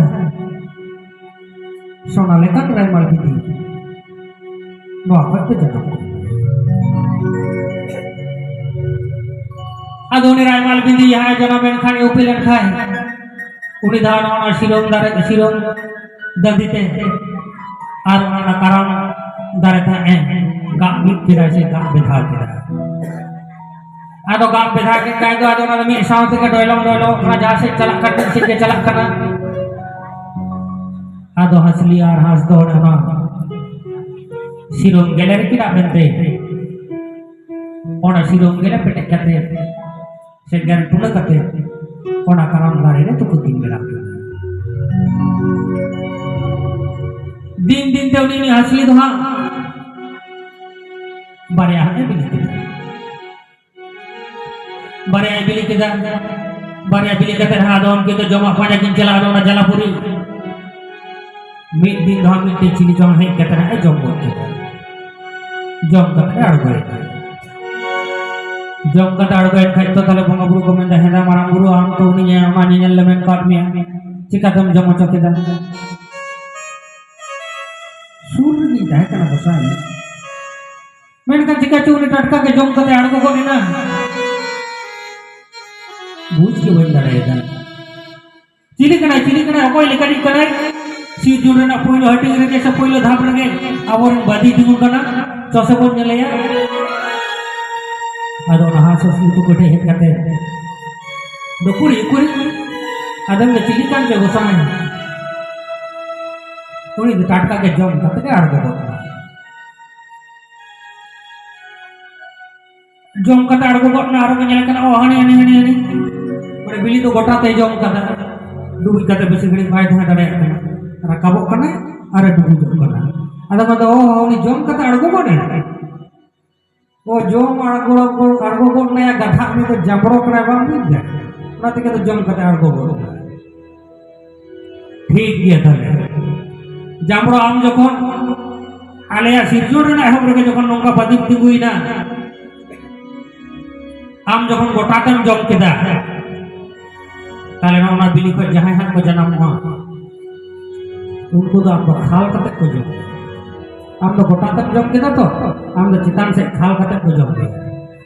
ᱥᱚᱱᱟ ᱞᱮᱠᱟᱱ ᱨᱟᱭᱢᱟᱞ ᱵᱤᱱᱫᱤ ᱱᱚᱣᱟ ᱠᱷᱚᱡ ᱫᱚ ᱡᱟᱱᱟᱢ ᱠᱚᱜ ᱢᱮ᱾" ᱟᱫᱚ ᱩᱱᱤ ᱨᱟᱭᱢᱟᱞ ᱵᱤᱱᱫᱤ ᱡᱟᱦᱟᱸᱭ ᱡᱟᱱᱟᱢ ᱮᱱ ᱠᱷᱟᱱ, ᱩᱯᱮᱞ ᱮᱱ ᱠᱷᱟᱱ, ᱩᱱᱤ ᱫᱚ ᱱᱚᱜᱼᱚ ᱱᱚᱣᱟ ᱥᱤᱨᱚᱢ ᱫᱟᱨᱮ, ᱥᱤᱨᱚᱢ ᱫᱟᱹᱱᱫᱤ ᱛᱮ ᱟᱨ ᱚᱱᱟ ᱠᱟᱨᱟᱢ ᱫᱟᱨᱮ ᱛᱮ ᱮ ᱜᱟᱜ ᱢᱤᱫ ᱠᱮᱫᱟᱭ ᱥᱮ ᱜᱟᱜ ᱵᱮᱫᱷᱟᱣ ᱠᱮᱫᱟᱭ᱾ ᱟᱫᱚ ᱜᱟᱜ ᱵᱮᱫᱷᱟᱣ ᱠᱮᱫ ᱠᱷᱟᱡ ᱫᱚ ᱟᱫᱚ ᱚᱱᱟ ᱫᱚ ᱢᱤᱫ ᱥᱟᱶ ᱛᱮᱜᱮ ᱰᱚᱭᱞᱚᱝ ᱰᱚᱭᱞᱚᱝ ᱠᱟᱱᱟ, ᱡᱟᱦᱟᱸ ᱥᱮᱫ ᱪᱟᱞᱟᱜ ᱠᱟᱱ ᱢᱤᱫ ᱥᱮᱫ ᱜᱮ ᱪᱟᱞᱟᱜ ᱠᱟᱱᱟ᱾ ᱟᱫᱚ ᱦᱟᱸᱥᱞᱤ ᱟᱨ ᱦᱟᱸᱥ ᱫᱚ ᱚᱱᱮ ᱚᱱᱟ ᱥᱤᱨᱚᱢ ᱜᱮᱞᱮ ᱨᱮᱠᱤᱱ ᱟᱵ ᱮᱱᱛᱮ ᱚᱱᱟ ᱥᱤᱨᱚᱢ ᱜᱮᱞᱮ ᱯᱮᱴᱮᱡ ᱠᱟᱛᱮ ᱥᱮᱸᱜᱮᱞ ᱴᱩᱞᱟᱹ ᱠᱟᱛᱮ ᱚᱱᱟ ᱠᱟᱨᱟᱢ ᱫᱟᱨᱮ ᱨᱮ ᱛᱩᱠᱟᱹ ᱠᱤᱱ ᱵᱮᱱᱟᱣ ᱠᱮᱫᱟ᱾ ᱫᱤᱱ ᱫᱤᱱ ᱛᱮ ᱩᱱᱤ, ᱩᱱᱤ ᱦᱟᱸᱥᱞᱤ ᱫᱚ ᱦᱟᱸᱜ ᱵᱟᱨᱭᱟ ᱦᱟᱸᱜ ᱮ ᱵᱤᱞᱤ ᱠᱮᱫᱟ᱾ ᱵᱟᱨᱭᱟᱭ ᱵᱤᱞᱤ ᱠᱮᱫᱟ᱾ ᱵᱟᱨᱭᱟ ᱵᱤᱞᱤ ᱠᱟᱛᱮ ᱦᱟᱸᱜ ᱟᱫᱚ ᱩᱱᱠᱤᱱ ᱫᱚ ᱡᱚᱢᱟᱜ ᱯᱟᱸᱡᱟ ᱠᱤᱱ ᱪᱟᱞᱟᱜᱼᱟ ᱚᱱᱟ ᱡᱟᱞᱟᱯᱩᱨᱤ᱾ ᱢᱤᱫ ᱫᱤᱱ ᱫᱚ ᱦᱟᱸᱜ ᱢᱤᱫᱴᱮᱡ ᱪᱤᱞᱤ ᱪᱚᱝ ᱦᱮᱡ ᱠᱟᱛᱮ ᱦᱟᱸᱜ ᱮ ᱡᱚᱢ ᱜᱚᱫ ᱠᱮᱫᱟ᱾ ᱡᱚᱢ ᱠᱟᱛᱮ ᱮ ᱟᱬᱜᱚᱭᱮᱱᱟ᱾ ᱡᱚᱢ ᱠᱟᱛᱮ ᱟᱬᱜᱚᱭᱮᱱ ᱠᱷᱟᱡ ᱛᱚ ᱛᱟᱦᱞᱮ ᱵᱚᱸᱜᱟ ᱵᱩᱨᱩ ᱠᱚ ᱢᱮᱱᱫᱟ, "ᱦᱮᱸᱫᱟ ᱢᱟᱨᱟᱝ ᱵᱩᱨᱩ, ᱟᱢ ᱛᱚ ᱩᱱᱤ ᱧᱮ-, ᱚᱱᱟ ᱧᱮᱧᱮᱞ ᱞᱮ ᱢᱮᱱ ᱠᱟᱫ ᱢᱮᱭᱟ, ᱪᱤᱠᱟᱛᱮᱢ ᱡᱚᱢ ᱦᱚᱪᱚ ᱠᱮᱫᱟ?" ᱥᱩᱨ ᱨᱮᱜᱮᱧ ᱛᱟᱦᱮᱸ ᱠᱟᱱᱟ ᱜᱚᱸᱥᱟᱭ᱾ ᱢᱮᱱᱠᱷᱟᱱ ᱪᱤᱠᱟ ᱪᱚ ᱩᱱᱤ ᱴᱟᱴᱠᱟ ᱜᱮ ᱡᱚᱢ ᱠᱟᱛᱮ ᱟᱬᱜᱚ ᱜᱚᱫ ᱮᱱᱟ᱾ ᱵᱩᱡᱽ ᱜᱮ ᱵᱟᱹᱧ ᱫᱟᱲᱮᱭᱟᱫᱟ᱾ ᱪᱤᱞᱤ ᱠᱟᱱᱟᱭ, ᱪᱤᱞᱤ ᱠᱟᱱᱟᱭ, ᱚᱠᱚᱭ ᱞᱮᱠᱟᱱᱤᱡ ᱠᱟᱱᱟᱭ? ᱥᱤᱨᱡᱚᱱ ᱨᱮᱱᱟᱜ ᱯᱳᱭᱞᱳ ᱦᱟᱹᱴᱤᱧ ᱨᱮᱜᱮ ᱥᱮ ᱯᱳᱭᱞᱳ ᱫᱷᱟᱯ ᱨᱮᱜᱮ ᱟᱵᱚᱨᱮᱱ ᱵᱟᱫᱤ ᱛᱤᱸᱜᱩᱱ ᱠᱟᱱᱟ᱾ ᱪᱚ ᱥᱮ ᱵᱚᱱ ᱧᱮᱞᱮᱭᱟ᱾ ᱟᱫᱚ ᱚᱱᱟ ᱦᱟᱸᱥ ᱦᱟᱸᱥᱞᱤ ᱠᱚ ᱠᱚᱴᱷᱮ ᱦᱮᱡ ᱠᱟᱛᱮ, "ᱫᱚ ᱩᱠᱩᱨᱤᱡ, ᱩᱠᱩᱨᱤᱡ? ᱟᱫᱚ ᱢᱮ ᱪᱤᱞᱤ ᱠᱟᱱ ᱪᱚ ᱜᱚᱸᱥᱟᱭ?" ᱩᱱᱤ ᱫᱚ ᱴᱟᱴᱠᱟ ᱜᱮ ᱡᱚᱢ ᱠᱟᱛᱮ ᱜᱮ ᱟᱬᱜᱚ ᱜᱚᱫ ᱮᱱᱟ᱾ ᱡᱚᱢ ᱠᱟᱛᱮ ᱟᱬᱜᱚ ᱜᱚᱫ ᱮᱱᱟ, ᱟᱨᱚ ᱠᱚ ᱧᱮᱞᱮ ᱠᱟᱱᱟ, ᱚ, ᱦᱟᱹᱱᱤ, ᱦᱟᱹᱱᱤ, ᱦᱟᱹᱱᱤ, ᱦᱟᱹᱱᱤ᱾ ᱢᱟᱱᱮ ᱵᱤᱞᱤ ᱫᱚ ᱜᱚᱴᱟ ᱛᱮᱭ ᱡᱚᱢ ᱠᱟᱫᱟ᱾ ᱰᱩᱵᱩᱡ ᱠᱟᱛᱮ ᱵᱮᱥᱤ ᱜᱷᱟᱹᱲᱤᱡ ᱵᱟᱭ ᱛᱟᱦᱮᱸ ᱫᱟᱲᱮᱭᱟᱜ ᱠᱟᱱᱟ᱾ ᱨᱟᱠᱟᱵᱚᱜ ᱠᱟᱱᱟᱭ ᱟᱨᱮ ᱰᱩᱵᱩᱡᱚᱜ ᱠᱟᱱᱟ᱾ ᱟᱫᱚ ᱢᱮᱱᱫᱟ, ᱚ, ᱩᱱᱤ ᱡᱚᱢ ᱠᱟᱛᱮ ᱟᱬᱜᱚ ᱜᱚᱫ ᱮᱱ᱾ ᱚ, ᱡᱚᱢ ᱟᱬᱜᱚ, ᱟᱬᱜᱚ ᱜᱚᱫ ᱱᱟᱭᱟ ᱜᱟᱫᱷᱟ, ᱩᱱᱤ ᱫᱚ ᱡᱟᱸᱵᱽᱲᱚ ᱠᱟᱱᱟᱭ, ᱵᱟᱝ ᱵᱩᱡᱽ ᱫᱟ? ᱚᱱᱟ ᱛᱮᱜᱮ ᱫᱚ ᱡᱚᱢ ᱠᱟᱛᱮ ᱟᱬᱜᱚ ᱜᱚᱫ ᱱᱟᱭ᱾ ᱴᱷᱤᱠ ᱜᱮᱭᱟ ᱛᱟᱦᱞᱮ᱾ ᱡᱟᱢᱵᱽᱲᱳ, ᱟᱢ ᱡᱚᱠᱷᱚᱱ ᱟᱞᱮᱭᱟᱜ ᱥᱤᱨᱡᱚᱱ ᱨᱮᱱᱟᱜ ᱮᱦᱚᱵ ᱨᱮᱜᱮ ᱡᱚᱠᱷᱚᱱ ᱱᱚᱝᱠᱟ ᱵᱟᱹᱫᱤᱢ ᱛᱤᱸᱜᱩᱭᱮᱱᱟ, ᱟᱢ ᱡᱚᱠᱷᱚᱱ ᱜᱚᱴᱟ ᱛᱮᱢ ᱡᱚᱢ ᱠᱮᱫᱟ, ᱛᱟᱦᱞᱮ ᱱᱚᱜᱼᱚ ᱱᱟ ᱵᱤᱞᱤ ᱠᱷᱚᱱ ᱡᱟᱦᱟᱸᱭ ᱦᱟᱸᱜ ᱠᱚ ᱡᱟᱱᱟᱢᱚᱜᱼᱟ, ᱩᱱᱠᱩ ᱫᱚ ᱟᱢ ᱫᱚ ᱠᱷᱟᱞ ᱠᱟᱛᱮ ᱠᱚ ᱡᱚᱢ᱾ ᱟᱢ ᱫᱚ ᱜᱚᱴᱟ ᱛᱮᱢ ᱡᱚᱢ ᱠᱮᱫᱟ ᱛᱚ, ᱟᱢ ᱫᱚ ᱪᱮᱛᱟᱱ ᱥᱮᱫ ᱠᱷᱟᱞ ᱠᱟᱛᱮ ᱠᱚ ᱡᱚᱢ ᱠᱮᱫᱟ᱾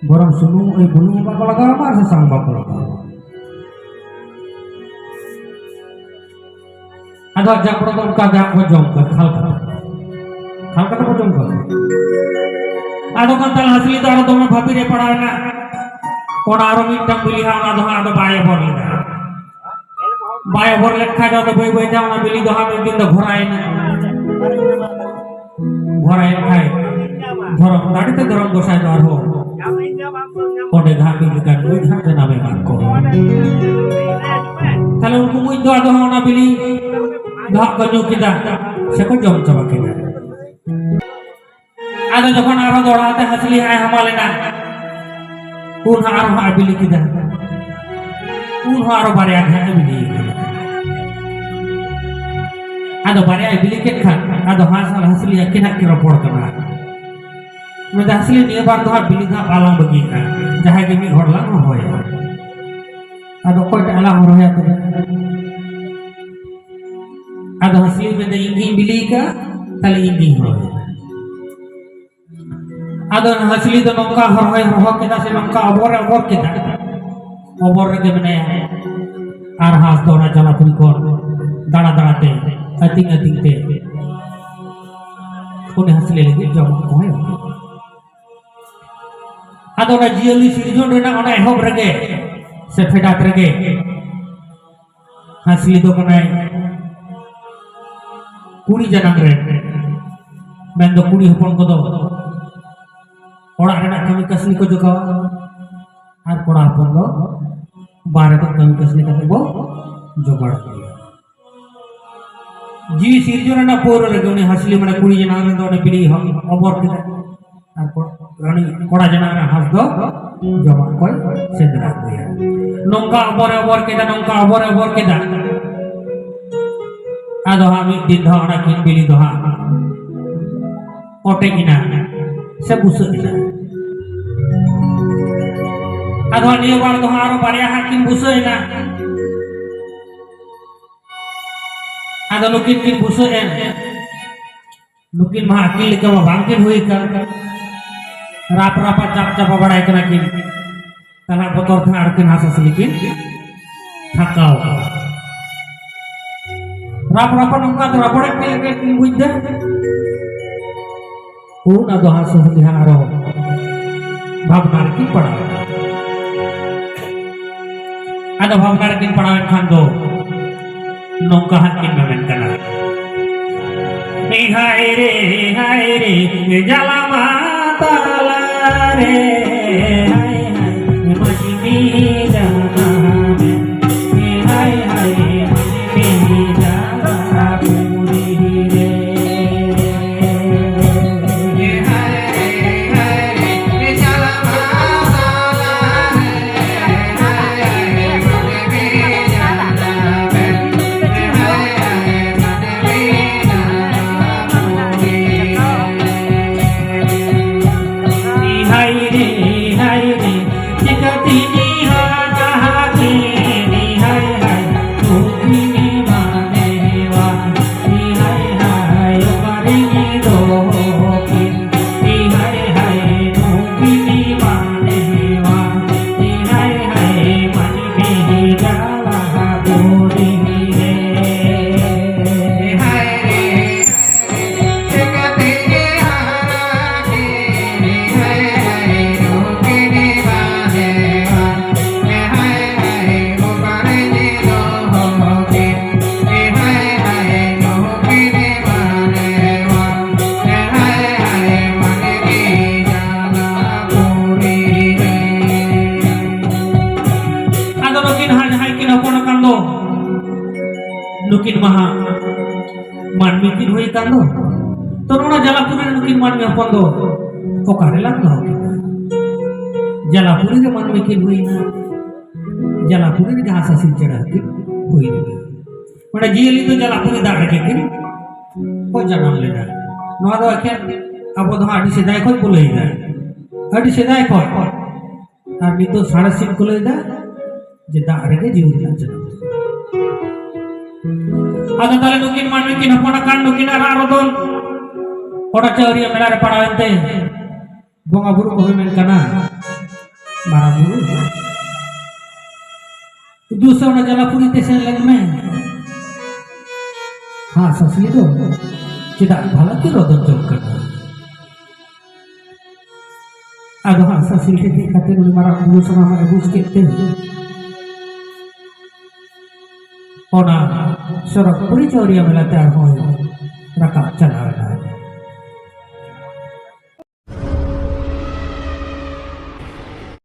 ᱵᱚᱨᱚᱝ ᱥᱩᱱᱩᱢ, ᱳᱭ ᱵᱩᱞᱩᱝ ᱦᱚᱸ ᱵᱟᱠᱚ ᱞᱟᱜᱟᱣ ᱟᱢᱟ ᱟᱨ ᱥᱟᱥᱟᱝ ᱦᱚᱸ ᱵᱟᱠᱚ ᱞᱟᱜᱟᱣ ᱟᱢᱟ᱾ ᱟᱫᱚ ᱡᱟᱢᱵᱽᱲᱳ ᱫᱚ ᱚᱱᱠᱟ ᱜᱮ ᱦᱟᱸᱜ ᱠᱚ ᱡᱚᱢ ᱠᱚᱣᱟ, ᱠᱷᱟᱞ ᱠᱟᱛᱮ᱾ ᱠᱷᱟᱞ ᱠᱟᱛᱮ ᱠᱚ ᱡᱚᱢ ᱠᱚᱣᱟ᱾ ᱟᱫᱚ ᱠᱷᱟᱱ ᱛᱟᱦᱞᱮ ᱦᱟᱸᱥᱞᱤ ᱫᱚ ᱟᱨᱚ ᱫᱚᱢᱮ ᱵᱷᱟᱹᱵᱤ ᱨᱮ ᱯᱟᱲᱟᱣ ᱮᱱᱟ᱾ ᱚᱱᱟ ᱟᱨᱚ ᱢᱤᱫᱴᱟᱝ ᱵᱤᱞᱤ ᱦᱟᱸᱜ, ᱚᱱᱟ ᱫᱚ ᱦᱟᱸᱜ ᱟᱫᱚ ᱵᱟᱭ ᱚᱵᱚᱨ ᱞᱮᱫᱟ᱾ ᱵᱟᱭ ᱚᱵᱚᱨ ᱞᱮᱫ ᱠᱷᱟᱡ ᱫᱚ ᱟᱫᱚ ᱵᱟᱹᱭ ᱵᱟᱹᱭ ᱛᱮ ᱚᱱᱟ ᱵᱤᱞᱤ ᱫᱚ ᱦᱟᱸᱜ ᱢᱤᱫ ᱫᱤᱱ ᱫᱚ ᱵᱷᱚᱨᱟᱭᱮᱱᱟ᱾ ᱵᱷᱚᱨᱟᱭᱮᱱ ᱠᱷᱟᱡ ᱫᱷᱚᱨᱚᱢ ᱫᱟᱲᱮ ᱛᱮ ᱫᱷᱚᱨᱚᱢ ᱜᱚᱸᱥᱟᱭ ᱫᱚ ᱟᱨᱦᱚᱸ ᱚᱸᱰᱮ ᱜᱮ ᱦᱟᱸᱜ ᱢᱤᱫ ᱞᱮᱠᱟᱱ ᱢᱩᱡ ᱦᱟᱸᱜ ᱡᱟᱱᱟᱢ ᱮᱢᱟᱱ ᱠᱚ᱾ ᱛᱟᱦᱞᱮ ᱩᱱᱠᱩ ᱢᱩᱡ ᱫᱚ ᱟᱫᱚ ᱦᱟᱸᱜ ᱚᱱᱟ ᱵᱤᱞᱤ ᱫᱚ ᱦᱟᱸᱜ ᱠᱚ ᱧᱩ ᱠᱮᱫᱟ, ᱥᱮᱠᱚ ᱡᱚᱢ ᱪᱟᱵᱟ ᱠᱮᱫᱟ᱾ ᱟᱫᱚ ᱡᱚᱠᱷᱚᱱ ᱟᱨᱦᱚᱸ ᱫᱚᱦᱲᱟ ᱛᱮ ᱦᱟᱸᱥᱞᱤ ᱦᱟᱸᱜ ᱮ ᱦᱟᱢᱟᱞ ᱮᱱᱟ, ᱩᱱ ᱦᱚᱸ ᱟᱨᱦᱚᱸ ᱦᱟᱸᱜ ᱮ ᱵᱤᱞᱤ ᱠᱮᱫᱟ, ᱩᱱ ᱦᱚᱸ ᱟᱨᱦᱚᱸ ᱵᱟᱨᱭᱟ ᱜᱮ ᱦᱟᱸᱜ ᱮ ᱵᱤᱞᱤ ᱠᱮᱫᱟ᱾ ᱟᱫᱚ ᱵᱟᱨᱭᱟᱭ ᱵᱤᱞᱤ ᱠᱮᱫ ᱠᱷᱟᱱ, ᱟᱫᱚ ᱦᱟᱸᱥ ᱟᱨ ᱦᱟᱸᱥᱞᱤ ᱟᱹᱠᱤᱱ ᱦᱟᱸᱜ ᱠᱤᱱ ᱨᱚᱯᱚᱲ ᱠᱟᱱᱟ᱾ ᱢᱮᱱᱫᱟ, ᱦᱟᱸᱥᱞᱤ, ᱱᱤᱭᱟᱹ ᱵᱟᱨ ᱫᱚ ᱦᱟᱸᱜ ᱵᱤᱞᱤ ᱫᱚ ᱦᱟᱸᱜ ᱵᱟᱞᱟᱝ ᱵᱟᱹᱜᱤᱭᱟᱜᱼᱟ, ᱡᱟᱦᱟᱸᱭ ᱜᱮ ᱢᱤᱫ ᱦᱚᱲ ᱞᱟᱝ ᱦᱚᱦᱚᱭᱟ᱾ ᱟᱫᱚ ᱚᱠᱚᱭᱴᱟᱜ ᱞᱟᱝ ᱦᱚᱦᱚᱭᱟ ᱛᱚᱵᱮ? ᱟᱫᱚ ᱦᱟᱸᱥᱞᱤ ᱢᱮᱱᱫᱟ, ᱤᱧ ᱜᱤᱧ ᱵᱤᱞᱤ ᱠᱟᱜᱼᱟ, ᱛᱟᱦᱞᱮ ᱤᱧ ᱜᱤᱧ ᱦᱚᱦᱚᱭᱟ᱾ ᱟᱫᱚ ᱦᱟᱸᱥᱞᱤ ᱫᱚ ᱱᱚᱝᱠᱟ ᱦᱚᱨᱦᱚᱭ ᱦᱚᱨᱦᱚ ᱠᱮᱫᱟ, ᱥᱮ ᱱᱚᱝᱠᱟ ᱚᱵᱚᱨ ᱮ ᱚᱵᱚᱨ ᱠᱮᱫᱟ, ᱚᱵᱚᱨ ᱨᱮᱜᱮ ᱢᱮᱱᱟᱭᱟ᱾ ᱟᱨ ᱦᱟᱸᱥ ᱫᱚ ᱚᱱᱟ ᱡᱟᱞᱟᱯᱩᱨᱤ ᱠᱷᱚᱱ ᱫᱟᱬᱟ ᱫᱟᱬᱟ ᱛᱮ, ᱟᱹᱛᱤᱧ ᱟᱹᱛᱤᱧ ᱛᱮ ᱩᱱᱤ ᱦᱟᱸᱥᱞᱤ ᱞᱟᱹᱜᱤᱫ ᱡᱚᱢᱟᱜ ᱠᱚᱦᱚᱸᱭ ᱟᱹᱜᱩᱭᱟ᱾ ᱟᱫᱚ ᱚᱱᱟ ᱡᱤᱭᱟᱹᱞᱤ ᱥᱤᱨᱡᱚᱱ ᱨᱮᱱᱟᱜ ᱚᱱᱟ ᱮᱦᱚᱵ ᱨᱮᱜᱮ ᱥᱮ ᱯᱷᱮᱰᱟᱛ ᱨᱮᱜᱮ ᱦᱟᱸᱥᱞᱤ ᱫᱚ ᱠᱟᱱᱟᱭ ᱠᱩᱲᱤ ᱡᱟᱱᱟᱝ ᱨᱮ, ᱢᱮᱱᱫᱚ ᱠᱩᱲᱤ ᱦᱚᱯᱚᱱ ᱠᱚᱫᱚ ᱚᱲᱟᱜ ᱨᱮᱱᱟᱜ ᱠᱟᱹᱢᱤ ᱠᱟᱹᱥᱱᱤ ᱠᱚ ᱡᱚᱜᱟᱣᱟ, ᱟᱨ ᱠᱚᱲᱟ ᱦᱚᱯᱚᱱ ᱫᱚ ᱵᱟᱦᱨᱮ ᱠᱷᱚᱱ ᱠᱟᱹᱢᱤ ᱠᱟᱹᱥᱱᱤ ᱠᱟᱛᱮ ᱵᱚ ᱡᱚᱜᱟᱲ ᱟᱹᱜᱩᱭᱟ᱾ ᱡᱤᱣᱤ ᱥᱤᱨᱡᱚᱱ ᱨᱮᱱᱟᱜ ᱯᱳᱭᱞᱳ ᱨᱮᱜᱮ ᱩᱱᱤ ᱦᱟᱸᱥᱞᱤ ᱢᱟᱱᱮ ᱠᱩᱲᱤ ᱡᱟᱱᱟᱝ ᱨᱮᱫᱚ ᱚᱸᱰᱮ ᱵᱤᱞᱤ ᱦᱚ-, ᱚᱵᱚᱨ ᱠᱮᱫᱟ᱾ ᱟᱨ ᱠᱚ-, ᱩᱱᱤ ᱠᱚᱲᱟ ᱡᱟᱱᱟᱝ ᱨᱮ ᱦᱟᱸᱥ ᱫᱚ ᱡᱚᱢᱟᱜ ᱠᱚᱭ ᱥᱮᱸᱫᱽᱨᱟ ᱟᱹᱜᱩᱭᱟ᱾ ᱱᱚᱝᱠᱟ ᱚᱵᱚᱨ ᱮ ᱚᱵᱚᱨ ᱠᱮᱫᱟ, ᱱᱚᱝᱠᱟ ᱚᱵᱚᱨ ᱮ ᱚᱵᱚᱨ ᱠᱮᱫᱟ᱾ ᱟᱫᱚ ᱦᱟᱸᱜ ᱢᱤᱫ ᱫᱤᱱ ᱫᱚ ᱦᱟᱸᱜ ᱚᱱᱟ ᱠᱤᱱ ᱵᱤᱞᱤ ᱫᱚ ᱦᱟᱸᱜ ᱚᱴᱮᱡ ᱮᱱᱟ ᱥᱮ ᱵᱩᱥᱟᱹᱜ ᱮᱱᱟ᱾ ᱟᱫᱚ ᱦᱟᱸᱜ ᱱᱤᱭᱟᱹ ᱵᱟᱨ ᱫᱚ ᱦᱟᱸᱜ ᱟᱨᱚ ᱵᱟᱨᱭᱟ ᱦᱟᱸᱜ ᱠᱤᱱ ᱵᱩᱥᱟᱹᱜ ᱮᱱᱟ᱾ ᱟᱫᱚ ᱱᱩᱠᱤᱱ ᱠᱤᱱ ᱵᱩᱥᱟᱹᱜ ᱮᱱ, ᱱᱩᱠᱤᱱ ᱢᱟ ᱟᱹᱠᱤᱞ ᱞᱮᱠᱟ ᱢᱟ ᱵᱟᱝ ᱠᱤᱱ ᱦᱩᱭ ᱟᱠᱟᱱ᱾ ᱨᱟᱯ ᱨᱟᱯᱟ ᱪᱟᱯ ᱪᱟᱯᱟ ᱵᱟᱲᱟᱭ ᱠᱟᱱᱟ ᱠᱤᱱ᱾ ᱛᱟᱦᱞᱮ ᱵᱚᱛᱚᱨ ᱛᱮ ᱟᱨ ᱠᱤᱱ ᱦᱟᱸᱥ ᱦᱟᱸᱥᱞᱤ ᱠᱤᱱ ᱛᱷᱟᱠᱟᱣ ᱠᱟᱱᱟ᱾ ᱨᱟᱯ ᱨᱟᱯᱟ ᱱᱚᱝᱠᱟ ᱫᱚ ᱨᱟᱯᱚᱲᱮᱫ ᱠᱟᱱ ᱞᱮᱠᱟ ᱠᱤᱱ ᱵᱩᱡᱽ ᱮᱫᱟ᱾ ᱩᱱ ᱟᱫᱚ ᱦᱟᱸᱥ ᱦᱟᱸᱥᱞᱤ ᱦᱟᱸᱜ ᱟᱨᱚ ᱵᱷᱟᱵᱽᱱᱟ ᱨᱮᱠᱤᱱ ᱯᱟᱲᱟᱣ ᱮᱱᱟ᱾ ᱟᱫᱚ ᱵᱷᱟᱵᱽᱱᱟ ᱨᱮᱠᱤᱱ ᱯᱟᱲᱟᱣ ᱮᱱ ᱠᱷᱟᱱ ᱫᱚ ᱱᱚᱝᱠᱟ ᱦᱟᱸᱜ ᱠᱤᱱ ᱢᱮᱢᱮᱱ ᱠᱟᱱᱟ, ᱮ ᱦᱟᱭ ᱨᱮ, ᱦᱟᱭ ᱨᱮ, ᱡᱟᱞᱟ ᱢᱟ ᱛᱟᱞᱟ ᱨᱮ, ᱦᱟᱭ ᱦᱟᱭ, ᱢᱟᱹᱱᱢᱤ ᱡᱟᱱᱟᱢ, ᱮ ᱦᱟᱭ ᱦᱟᱭ, ᱢᱟᱹᱱᱢᱤ ᱡᱟᱱᱟᱢ ᱯᱩᱨᱤ ᱨᱮ᱾ ᱟᱫᱚ ᱱᱩᱠᱤᱱ ᱦᱟᱸᱜ ᱡᱟᱦᱟᱸᱭ ᱠᱤᱱ ᱦᱚᱯᱚᱱ ᱟᱠᱟᱱ ᱫᱚ, ᱱᱩᱠᱤᱱ ᱢᱟ ᱦᱟᱸᱜ ᱢᱟᱹᱱᱢᱤ ᱠᱤᱱ ᱦᱩᱭ ᱟᱠᱟᱱ ᱫᱚ᱾ ᱛᱚ, ᱱᱚᱣᱟ ᱡᱟᱞᱟᱯᱩᱨᱤ ᱨᱮ ᱱᱩᱠᱤᱱ ᱢᱟᱹᱱᱢᱤ ᱦᱚᱯᱚᱱ ᱫᱚ ᱚᱠᱟᱨᱮ ᱞᱟᱝ ᱫᱚᱦᱚ ᱠᱤᱱᱟ? ᱡᱟᱞᱟᱯᱩᱨᱤ ᱨᱮ ᱢᱟᱹᱱᱢᱤ ᱠᱤᱱ ᱦᱩᱭᱱᱟ, ᱡᱟᱞᱟᱯᱩᱨᱤ ᱨᱮ ᱡᱟᱦᱟᱸ ᱥᱟᱥᱤ ᱪᱮᱬᱮ ᱠᱤᱱ ᱦᱩᱭ ᱞᱮᱱᱟ᱾ ᱢᱟᱱᱮ ᱡᱤᱭᱟᱹᱞᱤ ᱫᱚ ᱡᱟᱞᱟᱯᱩᱨᱤ ᱫᱟᱜ ᱨᱮᱜᱮ ᱠᱤᱱ ᱠᱚ ᱡᱟᱱᱟᱢ ᱞᱮᱱᱟ᱾ ᱱᱚᱣᱟ ᱫᱚ ᱮᱠᱷᱮᱱ ᱟᱵᱚ ᱫᱚ ᱦᱟᱸᱜ ᱟᱹᱰᱤ ᱥᱮᱫᱟᱭ ᱠᱷᱚᱱ ᱠᱚ ᱞᱟᱹᱭᱫᱟ, ᱟᱹᱰᱤ ᱥᱮᱫᱟᱭ ᱠᱷᱚᱱ᱾ ᱟᱨ ᱱᱤᱛᱚᱜ ᱥᱟᱬᱮᱥᱤᱭᱟᱹ ᱠᱚ ᱞᱟᱹᱭᱫᱟ ᱡᱮ ᱫᱟᱜ ᱨᱮᱜᱮ ᱡᱤᱣᱤ ᱨᱮᱱᱟᱜ ᱡᱟᱱᱟᱢ ᱫᱚ᱾ ᱟᱫᱚ ᱛᱟᱦᱞᱮ ᱱᱩᱠᱤᱱ ᱢᱟᱹᱱᱢᱤ ᱠᱤᱱ ᱦᱚᱯᱚᱱ ᱟᱠᱟᱱ, ᱱᱩᱠᱤᱱᱟᱜ ᱨᱟᱜ ᱨᱚᱫᱚᱱ ᱚᱱᱟ ᱪᱟᱹᱣᱨᱤᱭᱟᱹ ᱢᱮᱞᱟ ᱨᱮ ᱯᱟᱲᱟᱣ ᱮᱱᱛᱮ ᱵᱚᱸᱜᱟ ᱵᱩᱨᱩ ᱠᱚ ᱢᱮᱱ ᱠᱟᱱᱟ, ᱢᱟᱨᱟᱝ ᱵᱩᱨᱩ, ᱫᱩ ᱥᱮ ᱚᱱᱟ ᱡᱟᱞᱟᱯᱩᱨᱤ ᱛᱮ ᱥᱮᱱ ᱞᱮᱱ ᱢᱮ᱾ ᱦᱟᱸᱥ ᱦᱟᱸᱥᱞᱤ ᱫᱚ ᱪᱮᱫᱟᱜ ᱵᱷᱟᱞᱟ ᱠᱤ ᱨᱚᱫᱚᱱ ᱡᱚᱝ ᱠᱟᱱᱟ? ᱟᱫᱚ ᱦᱟᱸᱥ ᱦᱟᱸᱥᱞᱤ ᱴᱷᱮᱱ ᱦᱮᱡ ᱠᱟᱛᱮ ᱩᱱᱤ ᱢᱟᱨᱟᱝ ᱵᱩᱨᱩ ᱥᱟᱱᱟᱢᱟᱜ ᱮ ᱵᱩᱡᱽ ᱠᱮᱫ ᱛᱮ ᱚᱱᱟ ᱥᱚᱨᱚᱜᱽᱯᱩᱨᱤ ᱪᱟᱹᱣᱨᱤᱭᱟᱹ ᱢᱮᱞᱟ ᱛᱮ ᱟᱨᱦᱚᱸᱭ ᱨᱟᱠᱟᱵ ᱪᱟᱞᱟᱣ ᱮᱱᱟ᱾